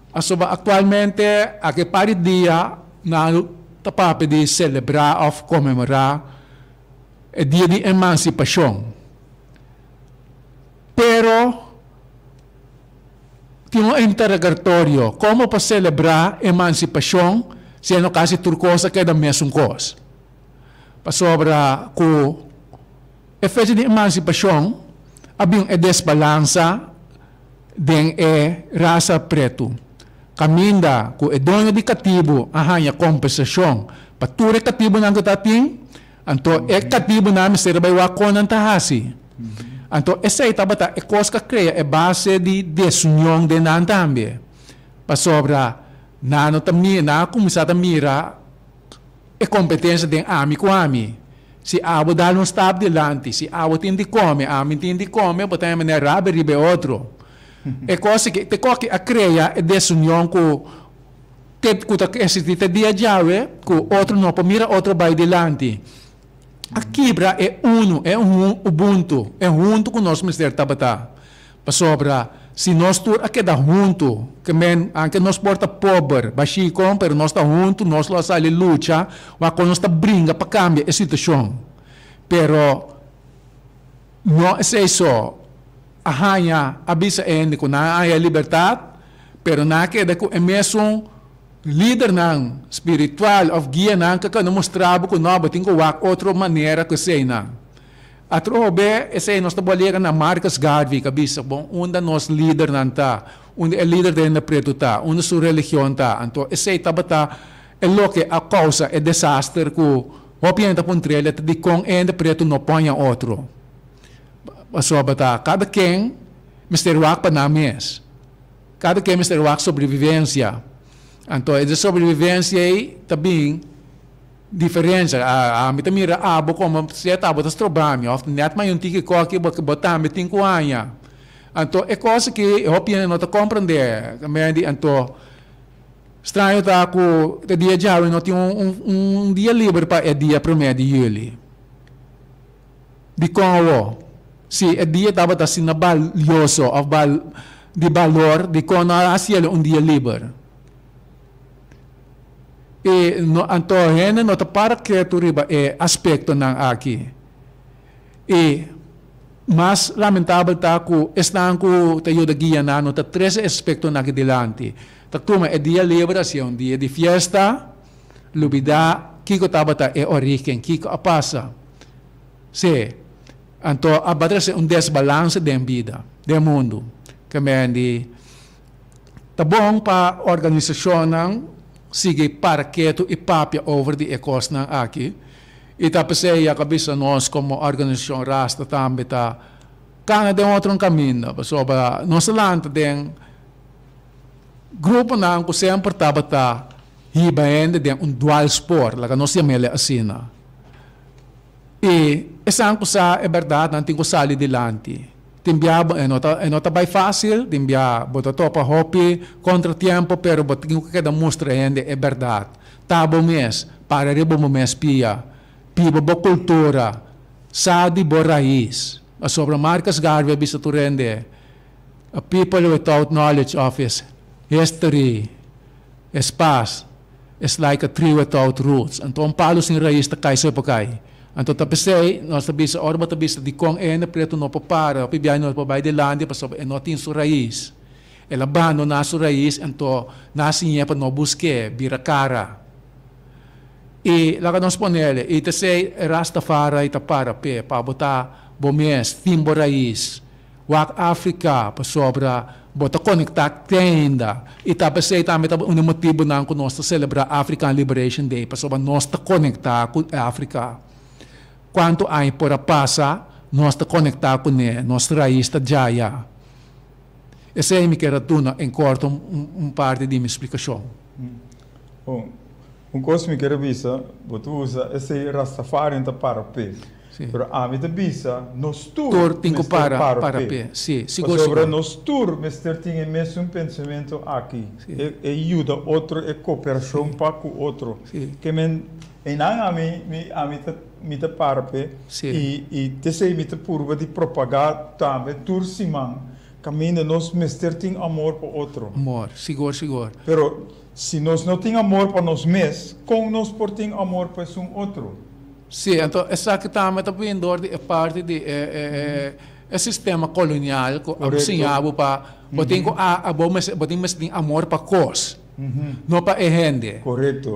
[SPEAKER 3] Pasobra aktualmente aki par di dia nan ta papia di selebrá òf konmemorá e dia di emansipashon. Pero tin un interrogatorio, komo pa selebrá emansipashon siendo kasi tur kos a keda mesun kos? Pasobra ku e fecha di emansipashon a bin e desbalansa den e rasa pretu, kaminda ku e doño di katibu a haña kompensashon pa tur e katibunan ku ta tin, anto e katibunan mester a bai wak kon nan ta hasi. Anto esei tabata e kos ku a krea e base di desunion den nan tambe, pasobra nan no ta mira, nan a kuminsá ta mira e kompetensia den ami ku ami. Si abo dal un stap dilanti, si abo tin di kome, ami tin di kome, bo ta e manera rabia riba e otro. E kos aki, te koki a krea e desunion ku te ku ta eksistí te dia djawe, ku otro no por mira otro bai dilanti. A kibra e unu, e ubuntu, e huntu ku nos mester tabata. Pasobra si nos tur a keda huntu, ke men, anke nos por ta pober, bashí kon, pero nos ta huntu, nos lo a sali lucha, wak kon nos ta bringa pa kambia e situashon. Pero no esei so, a haña, a bisa e hende ku nan a haña libertat, pero nan a keda ku e mesun lidernan spiritual òf guianan ku a keda mustra bo ku no, bo tin ku wak otro manera ku eseinan. Atrobe, esei nos ta bo a yega na Marcus Garvey ku a bisa, Bon, unda nos lidernan ta? Unda e lider den hende pretu ta? Unda su religion ta? Anto esei tabata e loke a kousa e desaster ku hopi hende ta puntra el, ta dikon e hende pretu no poña otro? Pasobra ta kada ken mester wak pa nan mes. Kada ken mester wak sobrevivensia. Anto e sobrevivensia ei ta bin. Diferencia, ami ta mira abo como si e abo ta stroba mi of net ma un tiki koki bo bo tambe tin cu haña. Anto e cos aki hopi hende no ta comprende. Mendi anto straño ta cu e dia djawe no tin un un dia liber pa e dia prome di juli. Dicon awo? Si e dia tabata asina balioso of bal di balor dicon no a haciele un dia liber? E no anto hende no ta para ketu riba e aspektonan aki. E mas lamentabel ta ku esnan ku ta yuda guia nan no ta trese e aspektonan aki dilanti. Ta tuma e dia liber hacia un dia di fiesta, lubida kiko tabata e origen, kiko a pasa. Sí, anto a trese un desbalanse den bida, den mundu. Ke men di. Ta bon pa organisashonnan sigui para ketu i papia over di e kosnan aki. I ta p'esei ya ku a bisa nos komo organisashon Rasta tambe ta kana den otro kaminda, pasobra nos a lanta den gruponan ku semper tabata hiba hende den un dwalspoor, laga nos yam'el asina. I esnan ku sa e bèrdat nan tin ku sali dilanti. Tin bia bo e no ta e no ta bai fásil, tin bia bo ta topa hopi kontratiempo, pero bo tin ku keda mustra hende e bèrdat. Ta bo mes, para riba bo mes pia, biba bo kultura, sa di bo rais. Pasobra Marcus Garvey a bisa tur hende, A people without knowledge of his history, his past, is like a tree without roots. Anto un palu sin rais ta kai so por kai. Anto ta p'esei nos ta bisa ora bo ta bisa dikon e hende pretu no por para, hopi biaha no por bai dilanti pasobra e no tin su rais. El a bandoná su rais anto nan a siñ'é pa no busk'é, bira kara. I laga nos ponele, i ta esei Rastafari ta para p'e, pa bo ta bo mes, tin bo rais. Wak Afrika, pasobra bo ta konektá te ainda. I ta p'esei tambe ta un di motibunan ku nos ta selebrá African Liberation Day, pasobra nos ta konektá ku Afrika. Kuantu aña por a pasa, nos ta konektá kuné, nos rais ta djaya. Esei mi kier a duna en korto un parti di mi splikashon.
[SPEAKER 1] Bon, un kos mi kier a bisa, bo ta usa esei Rastafarian ta para p'e, pero ami ta bisa nos tur
[SPEAKER 3] tin ku
[SPEAKER 1] mester
[SPEAKER 3] para
[SPEAKER 1] para p'e.
[SPEAKER 3] p'e. Sí, sigur
[SPEAKER 1] Pasobra
[SPEAKER 3] sigur.
[SPEAKER 1] nos tur mester tin e mesun pensamentu aki, e yuda otro, e koperashon pa ku otro. Ke men einan ami mi ami ta mi ta para p'e i t'esei mi ta purba di propagá tambe tur siman kaminda nos mester tin amor pa otro.
[SPEAKER 3] Amor, sigur sigur.
[SPEAKER 1] Pero si nos no tin amor pa nos mes, kon nos por tin amor pa esun otro?
[SPEAKER 3] Sí, anto esaki tambe ta bini dor di e parti di e e e sistema kolonial ku a siña bo pa bo tin ku a bo mester bo tin mester tin amor pa kos, no pa e hende.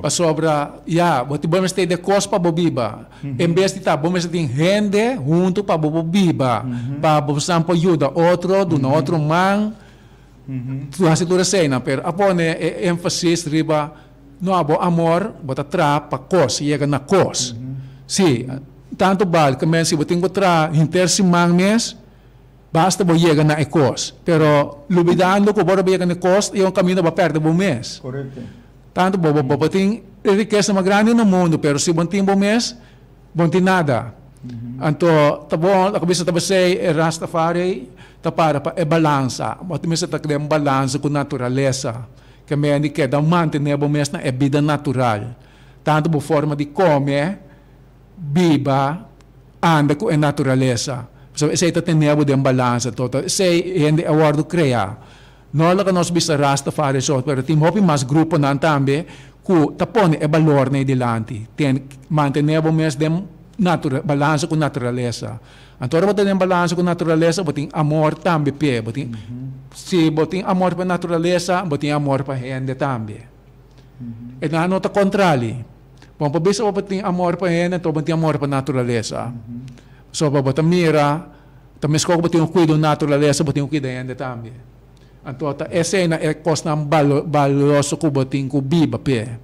[SPEAKER 3] Pasobra ya bo tin bo mester tin e kos pa bo biba. En bes di ta bo mester tin hende huntu pa bo por biba, pa bo san por yuda otro, duna otro man, tur hasi tur eseinan. Pero a pone e énfasis riba no bo amor bo ta traha pa kos, yega na kos. Sí, tantu bal ke men si bo tin ku traha henter siman mes, basta bo yega na e kos. Pero lubidando ku bo ta yega na e kos, e un kaminda bo a pèrdè bo mes. Tantu bo bo por tin e rikesa mas grandi na mundu, pero si bo no tin bo mes, bo no tin nada. Anto ta bon, loke bisa ta besei e Rastafari ta para pa e balansa. Bo ta mester ta den balansa ku naturalesa. Ke men di keda mantené bo mes na e bida natural. Tantu bo forma di kome, biba, anda ku e naturalesa. Pasobra esei ta tene bo den balansa. Anto ta esei hende a wòrdu kreá. No loke nos bisa Rastafari so, pero tin hopi mas gruponan tambe ku ta pone e balornan ei dilanti. Ten, mantené bo mes den natura, balansa ku naturalesa. Anto ora bo ta den balansa ku naturalesa, bo tin amor tambe p'e. Bo tin, si bo tin amor pa naturalesa, bo tin amor pa hende tambe. E nan no ta kontrali. Bo no por bisa bo tin amor pa hende, anto bo no tin amor pa naturalesa. Pasobra bo ta mira. Ta meskor ku bo tin un kuido naturalesa, bo tin ku kuida hende tambe. Anto ta esei na e kosnan balioso ku bo tin ku biba p'e.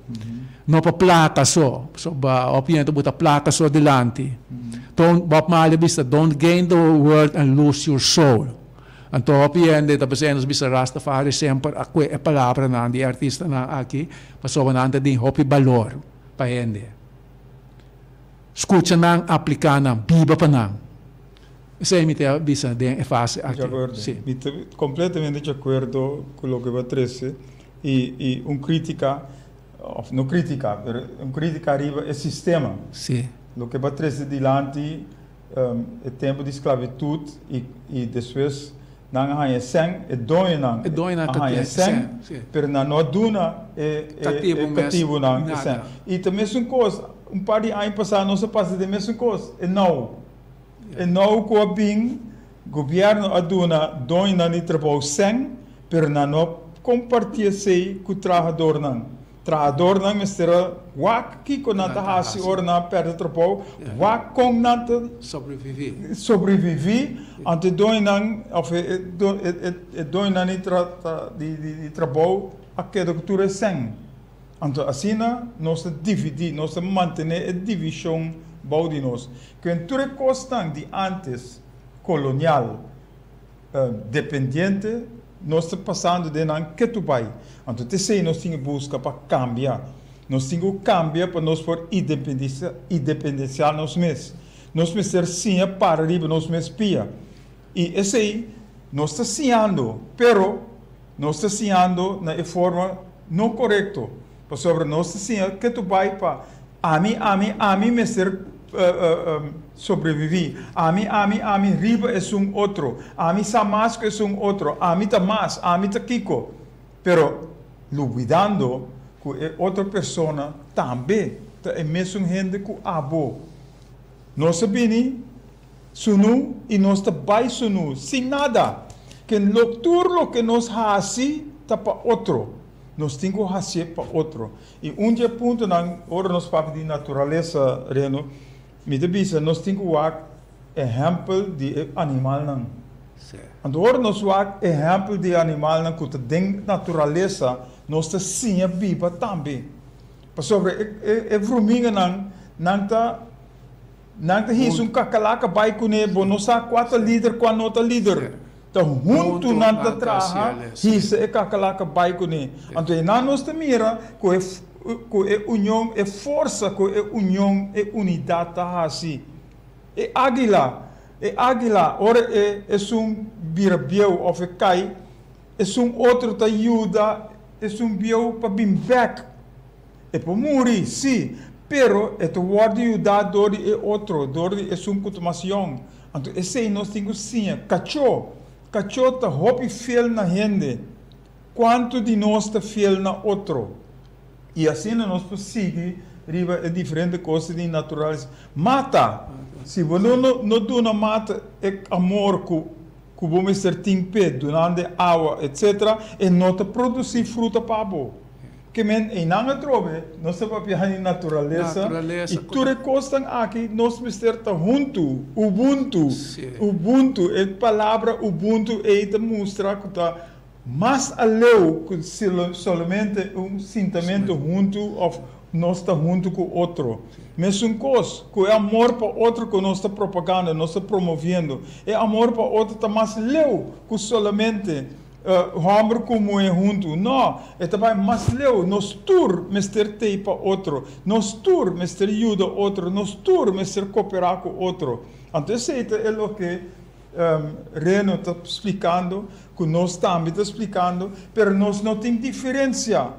[SPEAKER 3] No pa plaka so, pasobra hopi hende ta buta plaka so dilanti. Don't, Bob Marley a bisa, don't gain the world and lose your soul. Anto hopi hende ta bisa nos bisa Rastafari semper a kue e palabranan di e artistanan aki pasobra nan ta den hopi balor pa hende. Skucha nan, apliká nan, biba pa nan. Esei mi ta bisa den e fase
[SPEAKER 1] Di
[SPEAKER 3] aki.
[SPEAKER 1] akuerdo.
[SPEAKER 3] Sí.
[SPEAKER 1] Mi ta kompletamente di akuerdo ku loke bo a trese i i un kritika, òf no kritika, pero un kritika riba e sistema.
[SPEAKER 3] Sí.
[SPEAKER 1] Loke bo a trese dilanti e tempu di sklabitut i i despues nan a haña e sèn, e doñonan
[SPEAKER 3] E doñonan
[SPEAKER 1] a
[SPEAKER 3] ta
[SPEAKER 1] haña
[SPEAKER 3] tin
[SPEAKER 1] e sèn,
[SPEAKER 3] sèn, sí.
[SPEAKER 1] pero nan no a duna e e
[SPEAKER 3] Katibu
[SPEAKER 1] e
[SPEAKER 3] mes
[SPEAKER 1] katibunan e sèn.
[SPEAKER 3] nada.
[SPEAKER 1] I ta mesun kos, un par di aña pasá nos a pasa den mesun kos, e nou. E nou ku a bin, gobièrnu a duna doñonan di trabou sèn, pero nan no a kompartí esei ku trahadornan. Trahadornan mester a wak kiko nan ta hasi ora nan a pèrdè trabou, wak kon nan ta sobreviví. Anto e doñonan òf e doñonan di trabou a keda ku tur e sèn. Anto asina nos ta dividí, nos ta mantené e divishon bou di nos. Ku tur e kosnan di ántes kolonial dependiente nos ta pasando den nan ketu bai. Anto t'esei nos tin ku buska pa kambia. Nos tin ku kambia pa nos por independensiá nos mes. Nos mester siña para riba nos mes pia. I esei nos ta siñando, pero nos ta siñando na e forma no korekto. Pasobra nos ta siña ketu bai pa ami, ami, ami mester. sobreviví. Ami, ami, ami riba esun otro. Ami sa mas ku esun otro. Ami ta mas, ami ta kiko. Pero lubidando ku e otro persona tambe ta e mesun hende ku abo. Nos a bini sunu i nos ta bai sunu, sin nada. Ke lo tur loke nos hasi ta pa otro. Nos tin ku hasié pa otro. I un di e puntonan ora nos papia di naturalesa, Reno, mi ta bisa nos tin ku wak ehèmpel di e animalnan. Anto ora nos wak ehèmpel di e animalnan ku ta den naturalesa, nos ta siña biba tambe. Pasobra e e vruminganan nan ta nan ta hisa un kakalaka bai kuné, bo no sa kua ta lider kua no ta lider. Ta huntu nan ta traha hisa e kakalaka bai kuné. Anto einan nos ta mira ku e ku e union e forsa ku e union e unidat ta hasi. E águila e águila ora e esun bira bieu òf e kai esun otro ta yuda esun bieu pa bin bèk. E por muri, sí, pero e ta wòrdu yudá dor di e otro, dor di esun ku ta mas yòn. Anto esei nos tin ku siña. Kachó, kachó ta hopi fiel na hende. Kuantu di nos ta fiel na otro? I asina nos por sigui riba e diferente kos di naturalesa. Mata, si bo no no duna mata e amor ku ku bo mester tin p'e, dunando e awa, etsetera, e no ta produsí fruta pa bo. Ke men einan atrobe nos ta papia di naturalesa i tur e kosnan aki nos mester ta huntu, ubuntu, ubuntu, e palabra ubuntu ei ta mustra ku ta mas aleu ku solamente un sintamentu huntu òf nos ta huntu ku otro. Mesun kos ku e amor pa otro ku nos ta propagando, nos ta promoviendo, e amor pa otro ta mas leu ku solamente Hòmber ku muhé huntu. Nò, e ta bai mas leu. Nos tur mester tei pa otro. Nos tur mester yuda otro. Nos tur mester koperá ku otro. Anto esei ta e loke Reno ta splikando, ku nos tambe ta splikando, pero nos no tin diferensia.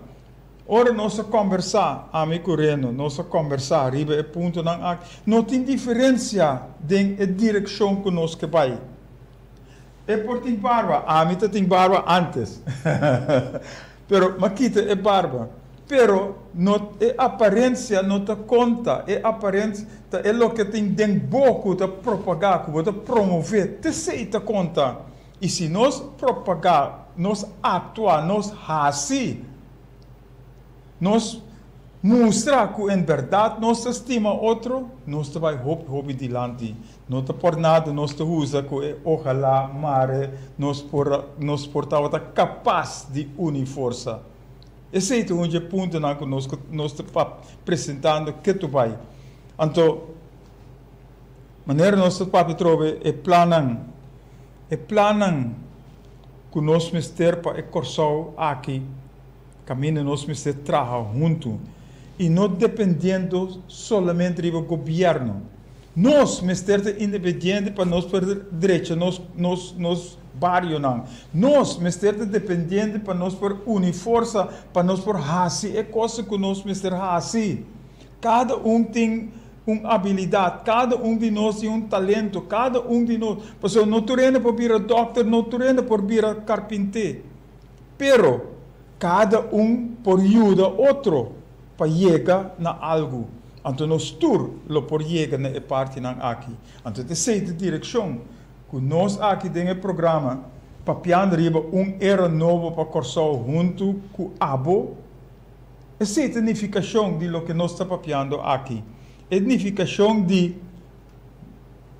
[SPEAKER 1] Ora nos a kòmbersá, ami ku Reno, nos a kòmbersá riba e puntonan aki, no tin diferensia den e direkshon ku nos ke bai. E por tin barba, ami ta tin barba antes. Pero m'a kita e barba. Pero no e aparencia no ta conta, e aparencia ta e loke tin den bo cu ta propaga, cu bo ta promove, t'esey ta conta. Y si nos propaga, nos actua, nos haci. Nos mustra ku en bèrdat nos ta stima otro, nos ta bai hopi hopi dilanti. No ta por nada nos ta usa ku e ojalá mare nos por nos por tabata kapas di uni forsa. Esei ta un dje puntonan ku nos nos ta presentando ketu bai. Anto, manera nos ta papia atrobe e plannan, e plannan ku nos mester pa e Kòrsou aki, Kaminda nos mester traha huntu i no dependiendo solamente riba gobièrnu. Nos mester ta independiente pa nos por drecha nos nos nos barionan. Nos mester ta dependiente pa nos por uni forsa pa nos por hasi e kosnan ku nos mester hasi. Kada un tin un abilidat, kada un di nos tin un talento, kada un di nos, pasobra no tur hende por bira dòkter, no tur hende por bira karpinté. Pero, kada un por yuda otro pa yega na algu. Anto nos tur lo por yega na e partinan aki. Anto ta esei ta direkshon ku nos aki den e programa Papiando riba un era nobo pa Kòrsou huntu ku abo. Esei ta nifikashon di loke nos ta papiando aki. E nifikashon di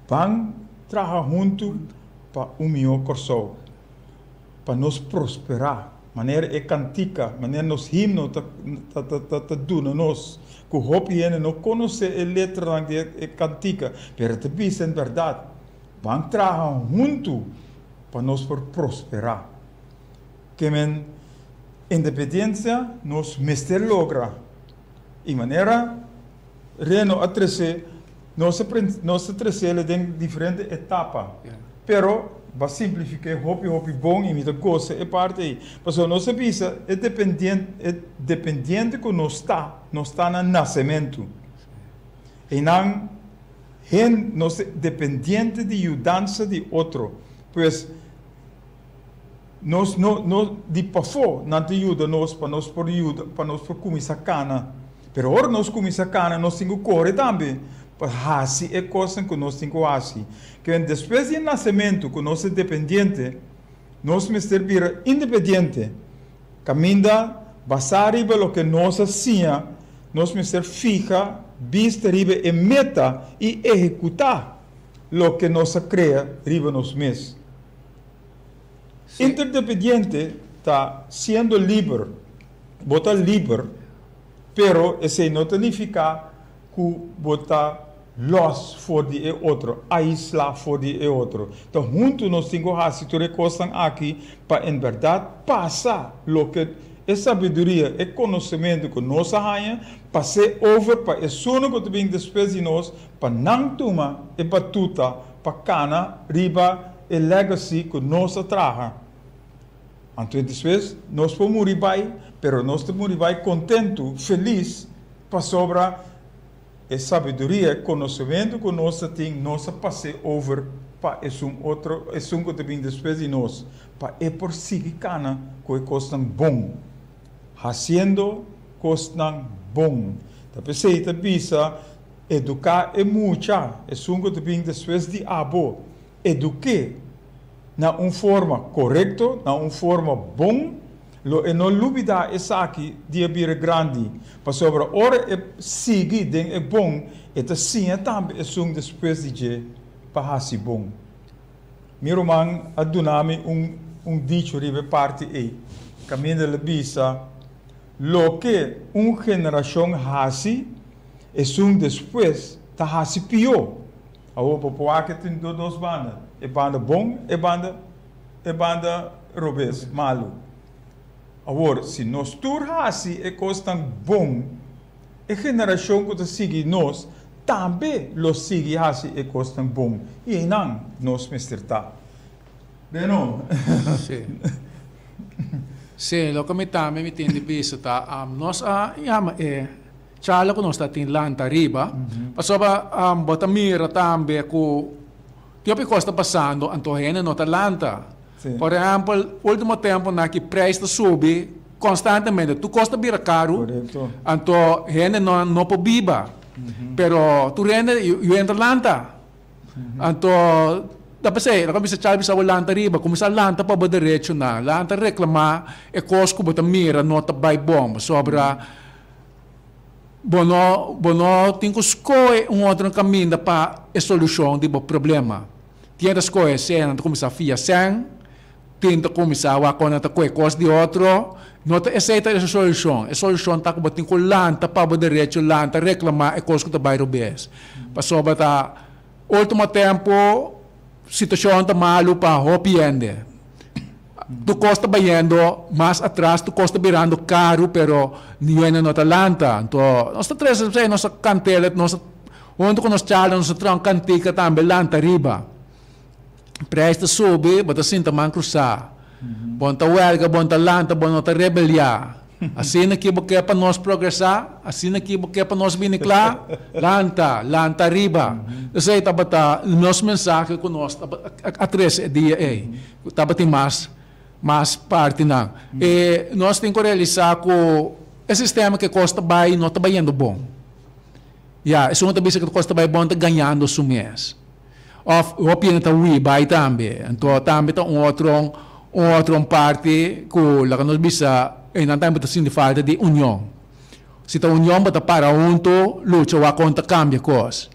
[SPEAKER 1] ban traha huntu pa un mihó Kòrsou. Pa nos prosperá, manera e kantika, manera nos himno ta ta ta duna nos, ku hopi hende no konosé e letranan di e kantika, pero ta bisa en bèrdat, ban traha huntu pa nos por prosperá. Ke men independensia nos mester logra, i manera Reno a trese, nos a nos a tresele den diferente etapa, pero bo a simplifiké hopi hopi bon i mi ta gosa e parti ei, pasobra nos a bisa e dependien e dependiente ku nos ta, nos ta na nasementu. Einan. Hen nos ta dependiente di yudansa di otro. Pues, nos no no di pafó nan ta yuda nos pa nos por yuda pa nos por kuminsá kana. Pero ora nos kuminsá kana nos tin ku kore tambe pa hasi e kosnan ku nos tin ku hasi. Ke despues di e nasementu ku nos ta dependiente, nos mester bira independiente. Kaminda basá riba loke nos a siña, nos mester fiha bista riba e meta i ehekutá loke nos a krea riba nos mes. Interdependiente ta siendo liber. Bo ta liber, pero esei no ta nifiká ku bo ta lòs for di e otro, aislá for di e otro. Ta huntu nos tin ku hasi tur e kosnan aki pa en bèrdat pasa loke e sabiduria, e konosementu ku nos a haña, pas'é over pa esunnan ku ta bin despues di nos, pa nan tuma e batuta pa kana riba e legacy ku nos a traha. Anto despues nos por muri bai, pero nos ta muri bai kontentu, felis, pasobra e sabiduria, e konosementu ku nos ta tin, nos a pas'é over pa esun otro, esun ku ta bin despues di nos, pa e por sigui kana ku e kosnan bon, hasiendo kosnan bon. Ta p'esei ta bisa, Eduká e mucha, esun ku ta bin despues di abo, eduk'é na un forma korekto, na un forma bon, lo e no lubidá esaki di e bira grandi, pasobra ora e sigui den e bon, e ta siña tambe esun despues di dje pa hasi bon. Mi ruman a duna mi un un dicho riba e parti ei, kaminda el a bisa, Loke un generashon hasi, esun despues ta hasi pió. Awor bo por wak e tin dos banda, e banda bon, e banda e banda robes, malu. Awor, si nos tur hasi e kosnan bon, e generashon ku ta sigui nos tambe lo sigui hasi e kosnan bon, i einan nos mester ta. Beno.
[SPEAKER 3] Sí. Sí, loke mi tambe mi tin di bisa ta, nos a yama e Charla ku nos ta tin lanta riba, pasobra bo ta mira tambe ku tin hopi kos ta pasando anto hende no ta lanta. Por ehèmpel, último tempunan ki preis ta subi konstantemente, tur kos ta bira karu, anto hende no por biba. Pero tur hende yu hende ta lanta. Anto ta p'esei, lo ke bisa Charlie bisa bo lanta riba, kuminsá lanta pa bo derechonan, lanta reklamá e kos ku bo ta mira no ta bai bon, pasobra bo no bo no tin ku skohe un otro kaminda pa e solushon di bo problema. Tin ta skohe esei, nan ta kuminsá fia sèn, tin ta kuminsá wak kon nan ta kohe kos di otro, no ta esei ta e solushon. E solushon ta ku bo tin ku lanta pa bo derecho, lanta reklamá e kos ku ta bai robes. Pasobra ta ultimo tempu situashon ta malu pa hopi hende. Tur kos ta bayendo mas atras, tur kos ta birando karu, pero niun hende no ta lanta. Anto nos ta trese esei, nos ta kant'el, nos ta huntu ku nos charla, nos ta traha un kantika tambe lanta riba. Prijs ta subi, bo ta sinta man krusá. Bo no ta wèlga, bo no ta lanta, bo no ta rebeliá. Asina ki bo ke pa nos progresá? Asina ki bo ke pa nos bini kla? Lanta, lanta riba. Esei tabata nos mensahe ku nos a trese e dia ei. Tabatin mas, mas partinan. E nos tin ku realisá ku e sistema ku e kos ta bai no ta bayendo bon. Ya, esun ku ta bisa ku e kos ta bai bon ta gañando su mes. Of hopi hende ta hui bai tambe. Anto tambe ta un otro un otro parti ku laga nos bisa einan tambe ta sinti falta di union. Si ta union bo ta para hunto lucha wak kon ta kambia kos.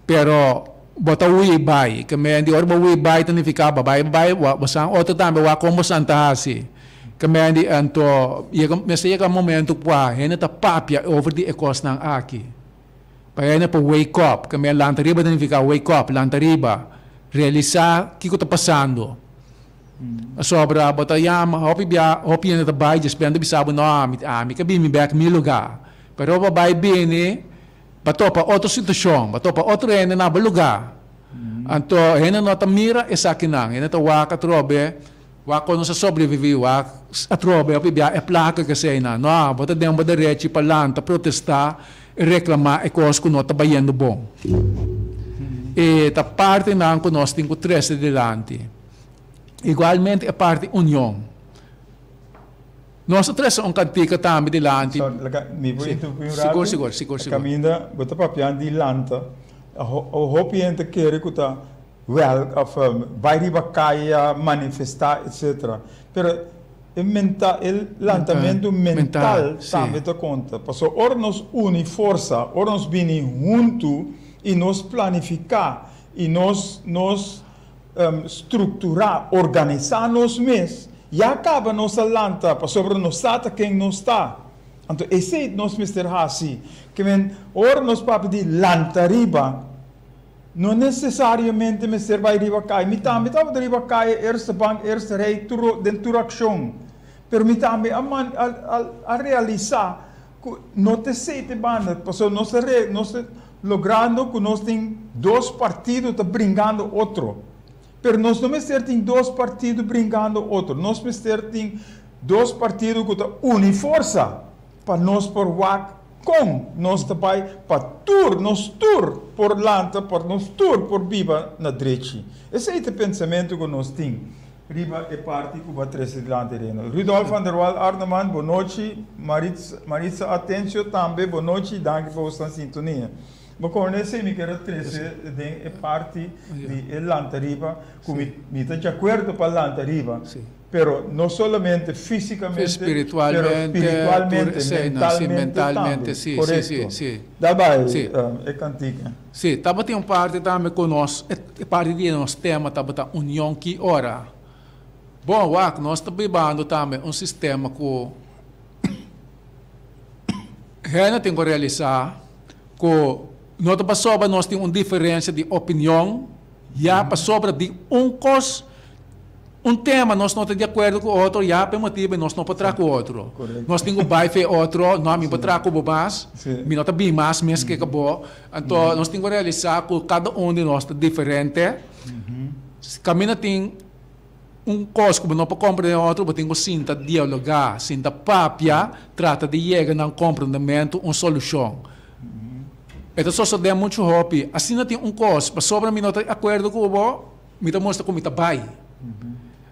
[SPEAKER 3] Pero bo ta hui bai ke men di ora bo hui bai ta nifiká bo bai bai bo san otro tambe wak kon bo san ta hasi. Ke men di anto yega mester yega momento kua hende ta papia over di e kosnan aki. Pa hende por wake up, ke men lanta riba ta nifiká wake up, lanta riba, realisá kiko ta pasando. Pasobra bo ta yama hopi bia, hopi hende ta bai dje spende bisa bo no ami, ami ke bini bek mi lugá. Pero bo bai bini, bo topa otro situashon, bo topa otro hende na bo lugá. Anto hende no ta mira esakinan, hende ta wak atrobe. Wak kon nos a sobreviví, wak atrobe hopi bia e plaka ke eseinan. No, bo ta den bo derechi pa lanta, protestá i reklamá e kos ku no ta bayendo bon. E ta partinan ku nos tin ku trese dilanti. Igualmente e parti union. Nos a trese un kantika tambe dilanti.
[SPEAKER 1] Sorry, laga mi por
[SPEAKER 3] Sí.
[SPEAKER 1] interrumpí un
[SPEAKER 3] Sigur,
[SPEAKER 1] ratu?
[SPEAKER 3] sigur, sigur, sigur.
[SPEAKER 1] Kaminda bo ta papia di lanta, hopi hende ta kere ku ta wèlk òf bai riba kaya, manifestá, etcetera. Pero e menta, e lantamentu mental tambe ta konta. Pasobra ora nos uni forsa, ora nos bini huntu i nos planifiká i nos nos strukturá, organisá nos mes, ya kaba nos a lanta pasobra nos sa ta ken nos ta. Anto esei nos mester hasi. Ke men ora nos papia di lanta riba, No nesesariamente mester bai riba kai. Mi tambe tabata riba kai, eerste bank, eerste rij, tur den tur akshon. Pero mi tambe a man a a a realisá ku no ta esei ta e banda, pasobra nos ta re nos ta logrando ku nos tin dos partido ta bringando otro. Pero nos no mester tin dos partido bringando otro, nos mester tin dos partido ku ta uni forsa pa nos por wak Kon nos ta bai pa tur nos tur por lanta, pa nos tur por biba na drechi? Esei ta e pensamentu ku nos tin riba e parti ku bo a trese dilanti Reno. Rudolf van der Wal Arneman, bo nochi. Maritza Atencio tambe, bo nochi. Danki pa bo sta sintonia. Bo kòrda esei mi kier a trese den e parti di e lanta riba ku mi ta djakuerdo pa lanta riba. Pero no solamente físicamente,
[SPEAKER 3] Spiritualmente,
[SPEAKER 1] pero spiritualmente,
[SPEAKER 3] tur esei nan, sí,
[SPEAKER 1] mentalmente
[SPEAKER 3] mentalmente,
[SPEAKER 1] tambe.
[SPEAKER 3] sí, sí,
[SPEAKER 1] Korekto.
[SPEAKER 3] sí, sí.
[SPEAKER 1] Da bai
[SPEAKER 3] Sí.
[SPEAKER 1] e kantika.
[SPEAKER 3] Sí, tabatin un parti tambe ku nos, e parti di nos tema tabata union ki ora. Bon, wak, nos ta bibando tambe un sistema ku hende tin ku realisá ku no ta pasobra nos tin un diferensia di opinion, ya pasobra di un kos, Un tema nos no ta di akuerdo ku otro, ya pa e motibu nos no por traha ku otro. Nos tin ku bai fe otro, no mi por traha ku bo mas, mi no ta bin mas mes ke bo. Anto nos tin ku realisá ku kada un di nos ta diferente. Kaminda tin un kos ku bo no por komprendé otro, bo tin ku sinta dialogá, sinta papia, trata di yega na un komprendementu, un solushon. E ta sosodé muchu hopi. Asina tin un kos, pasobra mi no ta di akuerdo ku bo, Mi ta mustra ku mi ta bai.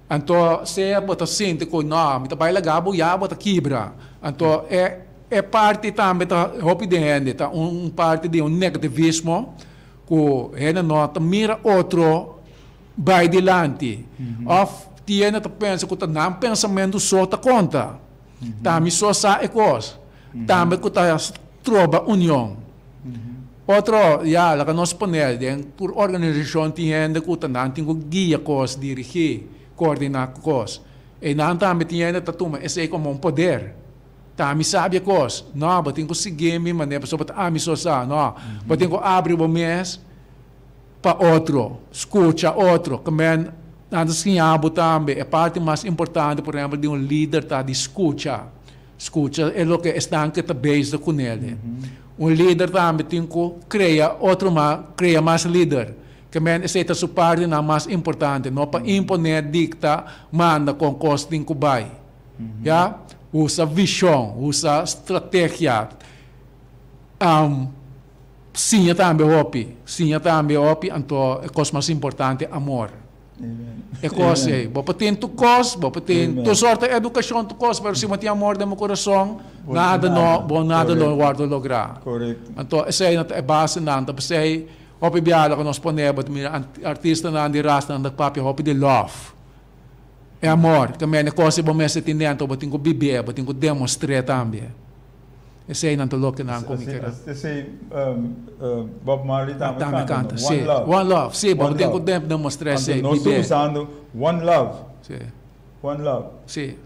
[SPEAKER 3] Anto sea bo ta sinti ku no, mi ta bai laga bo, ya bo ta kibra. Anto e e parti tambe ta hopi den hende, ta un parti di un negativismo ku hende no ta mira otro bai dilanti. Òf tin hende ta pensa ku ta nan pensamentu so ta konta. Ta mi so sa e kos. Tambe ku ta troba union. Otro, ya, laga nos pone den tur organisashon tin hende ku ta nan tin ku guia kos, dirigí, koordiná kos. Einan tambe tin hende ta tuma esei komo un poder. Ta ami sabi e kos. No, bo tin ku sigui mi manera pasobra ta ami so sa. No, bo tin ku abri bo mes pa otro, skucha otro. Kemen nan ta siña bo tambe e parti mas importante, por ehèmpel, di un lider ta di skucha. Skucha e loke esnan ke ta bezig ku nel. Un lider tambe tin ku krea otro mas, krea mas lider. Ke men esei ta su partinan mas importante, no pa imponé, dikta, manda kon kos tin ku bai. Ya? Usa vishon, usa strategia. Siña tambe hopi, siña tambe hopi, anto e kos mas importante, amor. E kos ei. Bo por tin tur kos, bo por tin tur sorto di edukashon, tur kos, pero si bo tin amor den bo kurason, nada no, bo nada lo wòrdu lográ. Anto esei nan ta e basenan. Ta p'esei hopi biaha ku nos pone bo ta mira artistanan di rastanan ta papia hopi di lòf. E amor, ta mende kos ei bo mester tin dentro, bo tin ku bib'é, bo tin ku demostr'é tambe. Esei nan ta loke nan ku mi kere.
[SPEAKER 1] Esei Bob Marley tambe
[SPEAKER 3] Tambe
[SPEAKER 1] kanta,
[SPEAKER 3] kanta,
[SPEAKER 1] no?
[SPEAKER 3] si.
[SPEAKER 1] One love.
[SPEAKER 3] One love, si. Bo
[SPEAKER 1] One
[SPEAKER 3] tin ku
[SPEAKER 1] love.
[SPEAKER 3] demostrá
[SPEAKER 1] Anto
[SPEAKER 3] esei,
[SPEAKER 1] nos ta
[SPEAKER 3] bib'é.
[SPEAKER 1] usando one love.
[SPEAKER 3] Si.
[SPEAKER 1] One love.
[SPEAKER 3] Si.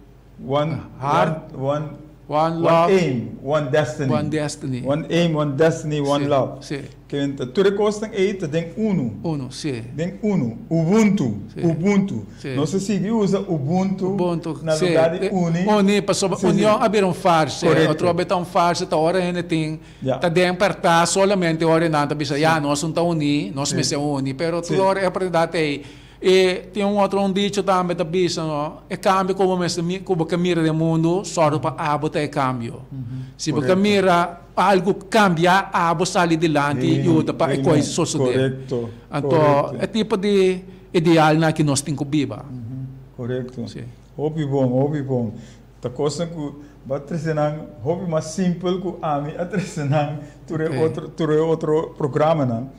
[SPEAKER 1] One,
[SPEAKER 3] Heart.
[SPEAKER 1] one, one,
[SPEAKER 3] One
[SPEAKER 1] one
[SPEAKER 3] love.
[SPEAKER 1] aim, one destiny.
[SPEAKER 3] One destiny.
[SPEAKER 1] One aim, one destiny, one
[SPEAKER 3] Si,
[SPEAKER 1] love.
[SPEAKER 3] si.
[SPEAKER 1] Ke ta tur e kosnan ei ta den unu.
[SPEAKER 3] Unu, si.
[SPEAKER 1] Den unu. Ubuntu,
[SPEAKER 3] Si.
[SPEAKER 1] Ubuntu.
[SPEAKER 3] Si.
[SPEAKER 1] Nos a sigui usa Ubuntu
[SPEAKER 3] Ubuntu,
[SPEAKER 1] na
[SPEAKER 3] si.
[SPEAKER 1] lugar di uni.
[SPEAKER 3] Uni, pasobra
[SPEAKER 1] Si, si.
[SPEAKER 3] union a bira un farse.
[SPEAKER 1] Korekto.
[SPEAKER 3] Otro be ta un farse, ta ora hende tin
[SPEAKER 1] Ya.
[SPEAKER 3] ta den pertá solamente ora nan ta bisa, ya, nos un ta uní, nos
[SPEAKER 1] Si.
[SPEAKER 3] mester uni. Pero
[SPEAKER 1] Si.
[SPEAKER 3] tur ora e oportunidat ei. I tin un otro un dicho tambe ta bisa no, e kambio ku bo mester mi ku bo ke mira den mundu, sòru pa abo ta e kambio. Si bo ke mira algu kambia, abo sali dilanti i yuda pa e kos sosodé. Anto e tipo di idealnan aki nos tin ku biba.
[SPEAKER 1] Korekto. Hopi bon, hopi bon. Ta kosnan ku bo a trese nan hopi mas simpel ku ami a trese nan tur e otro tur e otro programanan.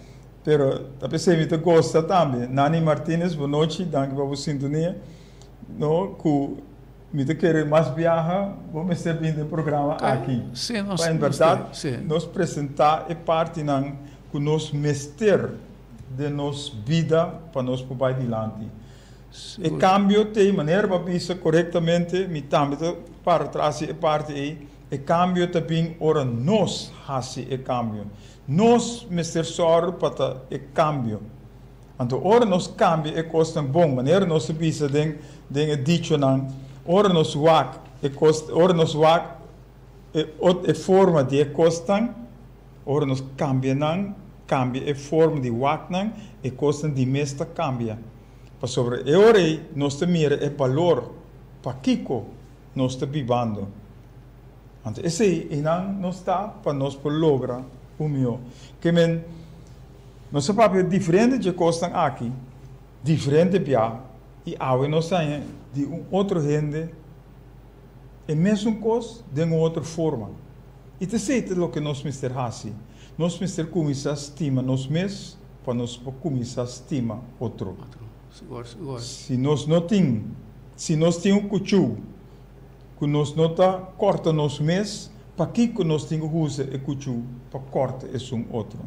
[SPEAKER 1] Pero ta p'esei mi ta gosta tambe. Nani Martinez, bo nochi, danki pa bo sintonia. No, ku mi ta kere mas biaha bo mester bin den programa aki.
[SPEAKER 3] Sí, nos
[SPEAKER 1] Pa en bèrdat nos presentá e partinan ku nos mester den nos bida pa nos por bai dilanti. E kambio t'ei, manera bo a bisa korektamente, mi tambe ta para tras di e parti ei, e kambio ta bin ora nos hasi e kambio. Nos mester sòru pa ta e kambio. Anto ora nos kambia e kosnan bon, manera nos ta bisa den den e dichonan, ora nos wak e kos, ora nos wak e ot e forma di e kosnan, ora nos kambia nan, kambia e forma di wak nan, e kosnan di mes ta kambia. Pasobra e ora ei nos ta mira e balor pakiko nos ta bibando. Anto esei einan nos ta pa nos por logra un mihó. Ke men, nos a papia diferente dje kosnan aki, diferente bia, i awe nos haña di un otro hende e mesun kos den un otro forma. I ta esei ta loke nos mester hasi. Nos mester kuminsá stima nos mes pa nos por kuminsá stima otro. Si nos no tin, si nos tin un kuchú ku nos no ta kòrta nos mes, pakiko nos tin ku usa e kuchú pa kòrta esun otro?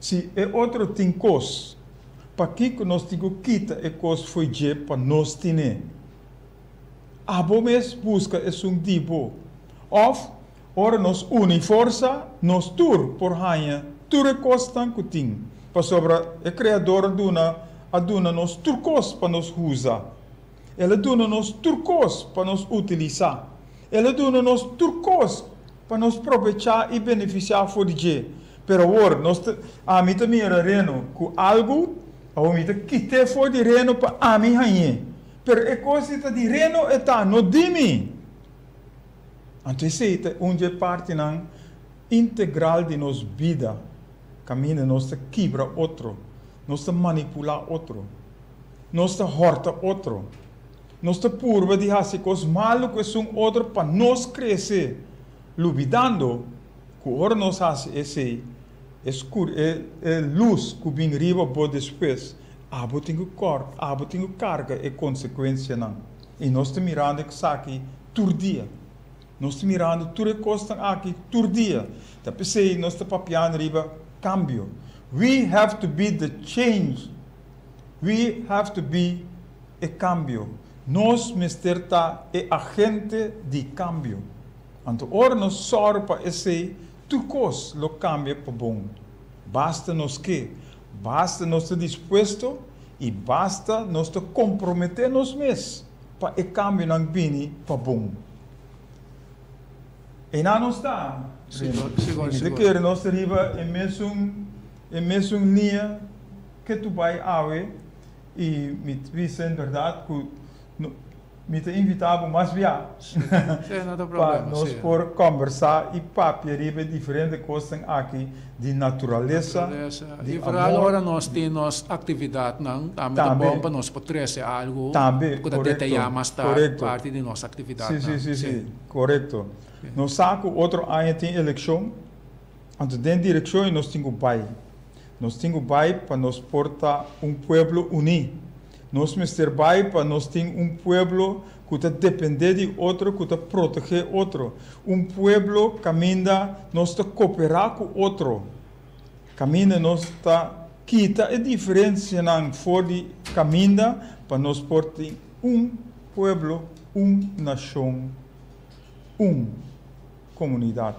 [SPEAKER 1] Si e otro tin kos, pakiko nos tin ku kita e kos fo'i dje pa nos tin'é? Abo mes buska esun di bo. Òf, ora nos uni forsa, nos tur por haña tur e kosnan ku tin, pasobra e Kreador a duna a duna nos tur kos pa nos usa. El a duna nos tur kos pa nos utilisá. El a duna nos tur kos pa nos probechá i benefisiá for di dje. Pero awor, nos ta, ami ta mira Reno ku algu, awor mi ta kit'é for di Reno pa ami hañ'é. Pero e kos ei ta di Reno e ta, no di mi. Anto esei ta un dje partinan integral di nos bida, kaminda nos ta kibra otro, nos ta manipulá otro. Nos ta hòrta otro. Nos ta purba di hasi kos malu ku esun otro pa nos krese, lubidando ku ora nos hasi esei, e skur, e e lus ku bin riba bo despues, abo tin ku kòr, abo tin ku karga e konsekuensianan. I nos ta mirando esaki tur dia. Nos ta mirando tur e kosnan aki tur dia. Ta p'esei nos ta papiando riba kambio. We have to be the change. We have to be e kambio. Nos mester ta e agente di kambio. Anto ora nos sòru pa esei, tur kos lo kambia pa bon. Basta nos ke, basta nos ta dispuesto i basta nos ta komprometé nos mes pa e kambionan bini pa bon. Einan nos ta, Reno. Mi ta kere nos ta riba e mesun e mesun liña. Ke tu bai awe i mi ta bisa en berdad ku mi ta invita bo mas bia pa nos por kombersá i papia riba e diferente kosnan aki di naturalesa, di
[SPEAKER 3] I vooral ora nos tin nos aktividatnan tambe ta bon pa nos por trese algu ku ta detayá mas tardi parti di nos aktividatnan.
[SPEAKER 1] Si, si, si, korekto. Nos sa ku otro aña tin elekshon, anto den direkshon ei nos tin ku bai. Nos tin ku bai pa nos por ta un pueblo uní. Nos mester bai pa nos tin un pueblo ku ta dependé di otro, ku ta protegé otro. Un pueblo kaminda nos ta koperá ku otro, kaminda nos ta kita e diferensianan for di kaminda pa nos por tin un pueblo, un nashon, un komunidat,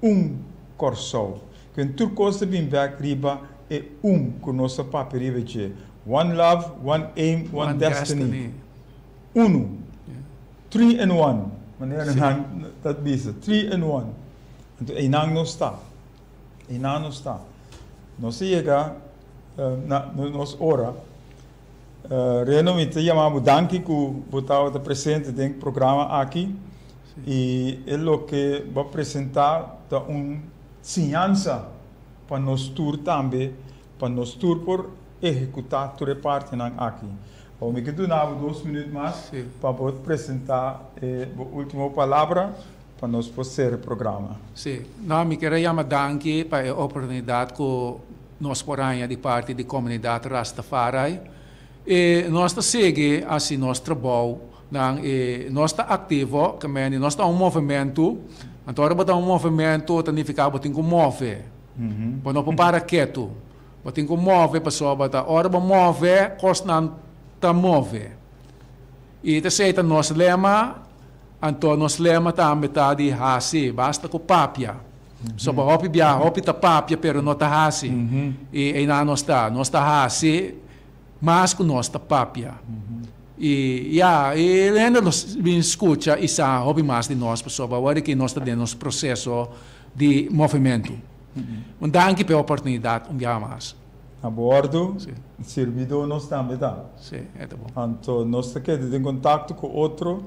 [SPEAKER 1] un Kòrsou. Ken tur kos ta bin bek riba e un ku nos ta papia riba dje. One love, one aim, one destiny. Unu. Three in one, manera nan ta bisa. Three in one. Anto einan nos ta. Einan nos ta. Nos a yega na nos ora. Reno, mi ta yama bo danki ku bo tabata presente den programa aki i e loke bo a presentá ta un siñansa pa nos tur tambe, pa nos tur por ehekutá tur e partinan aki. Awor mi ke duna bo dos minüt mas pa bo presentá e bo último palabra pa nos por sera e programa.
[SPEAKER 3] Sí. No, mi kier a yama danki pa e oportunidat ku nos por haña di parti di komunidat Rastafari. I nos ta sigui hasi nos trabou nan i nos ta aktivo, ke mende nos ta un movementu. Anto ora bo ta un movementu ta nifiká bo tin ku move. Bo no por para ketu. Bo tin ku move pasobra ta ora bo move kosnan ta move. I ta esei ta nos lema, anto nos lema tambe ta di hasi, basta ku papia. Pasobra hopi biaha hopi ta papia pero no ta hasi. I einan nos ta, nos ta hasi mas ku nos ta papia. I ya, i hende lo bin skucha i sa hopi mas di nos pasobra awor aki nos ta den nos proseso di movementu. Un danki pa e oportunidat un biaha mas.
[SPEAKER 1] Na bordo, sirbidó nos tambe ta.
[SPEAKER 3] Sí, e ta bon.
[SPEAKER 1] Anto nos ta keda den kontakto ku otro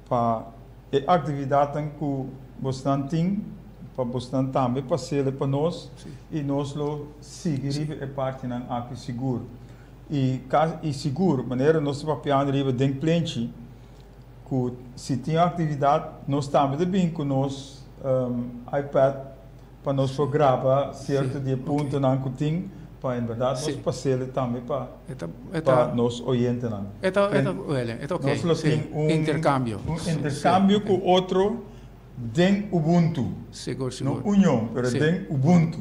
[SPEAKER 1] pa e aktividatnan ku bosnan tin, pa bosnan tambe pas'el pa nos i nos lo sigui riba e partinan aki sigur. I i sigur, manera nos ta papiando riba den plenchi, ku si tin aktividat nos tambe ta bin ku nos iPad pa nos por graba sierto di e puntonan ku tin pa en bèrdat nos pas'el tambe pa pa nos oyentenan.
[SPEAKER 3] Nos lo tin un interkambio
[SPEAKER 1] ku otro den Ubuntu. No union, pero den Ubuntu.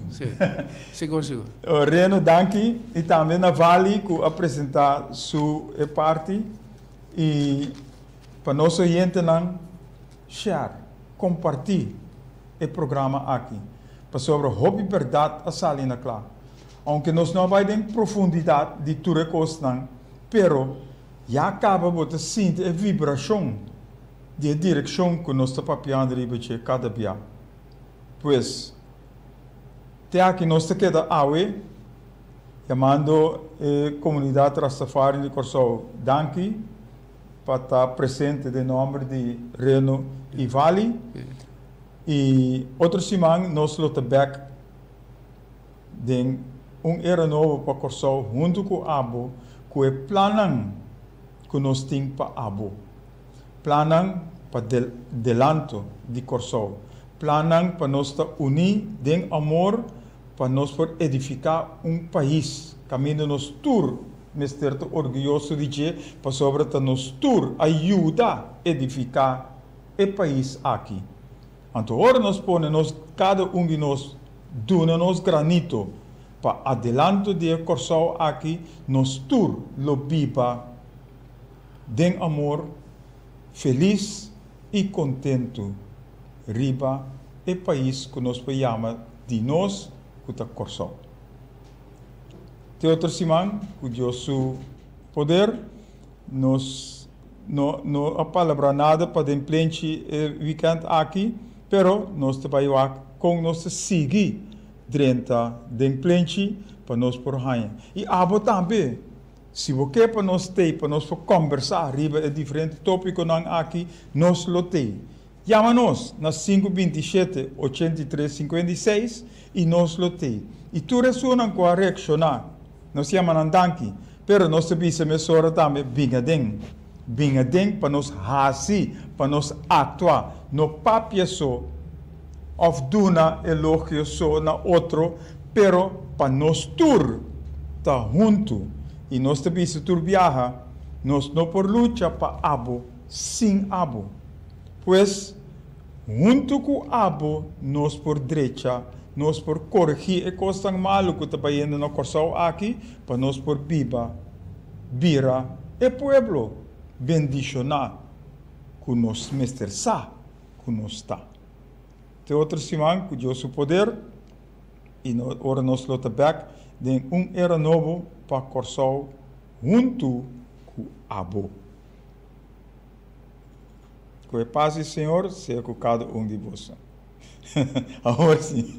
[SPEAKER 1] Reno danki i tambe na Vali ku a presentá su e parti. I pa nos oyentenan, share, kompartí e programa aki, pasobra hopi bèrdat a sali na kla. Ounke nos no a bai den profundidat di tur e kosnan, pero ya kaba bo ta sinti e vibrashon di e direkshon ku nos ta papiando riba dje kada bia. Pues, te aki nos ta keda awe. Yamando e komunidat Rastafari di Kòrsou danki pa ta presente den nòmber di Reno i Vali. I otro siman nos lo ta bèk den un era nobo pa Kòrsou huntu ku abo ku e plannan ku nos tin pa abo. Plannan pa delanto di Kòrsou. Plannan pa nos ta uní den amor pa nos por edifiká un pais kaminda nos tur mester ta orguyoso di dje pasobra ta nos tur a yuda edifiká e pais aki. Anto ora nos pone nos kada un di nos duna nos granito pa adelanto di e Kòrsou aki nos tur lo biba den amor, felis i kontentu riba e pais ku nos por yama di nos ku ta Kòrsou. Te otro siman ku Dios su poder nos no no a palabrá nada pa den plenchi e wikènt aki pero nos ta bai wak kon nos ta sigui drenta den plenchi pa nos por haña. I abo tambe si bo ke pa nos tei pa nos por kòmbersá riba e diferente tópikonan aki nos lo tei. Yama nos na sinku 27 83 56 i nos lo tei. I tur esunnan ku a reakshoná, nos yama nan danki, pero nos ta bisa mesora tambe bin aden. Bin aden pa nos hasi, pa nos aktua, no papia so òf duna elogio so na otro, pero pa nos tur ta huntu. I nos ta bisa tur biaha, nos no por lucha pa abo sin abo. Pues, huntu ku abo nos por drecha, nos por koregí e kosnan malu ku ta bayendo na Kòrsou aki pa nos por biba, bira e pueblo bendishoná ku nos mester sa ku nos ta. Te otro siman ku Dios su poder i ora nos lo ta bèk den un era nobo pa Kòrsou huntu ku abo. Ku e pas di Señor sea ku kada un di boso. Awor si.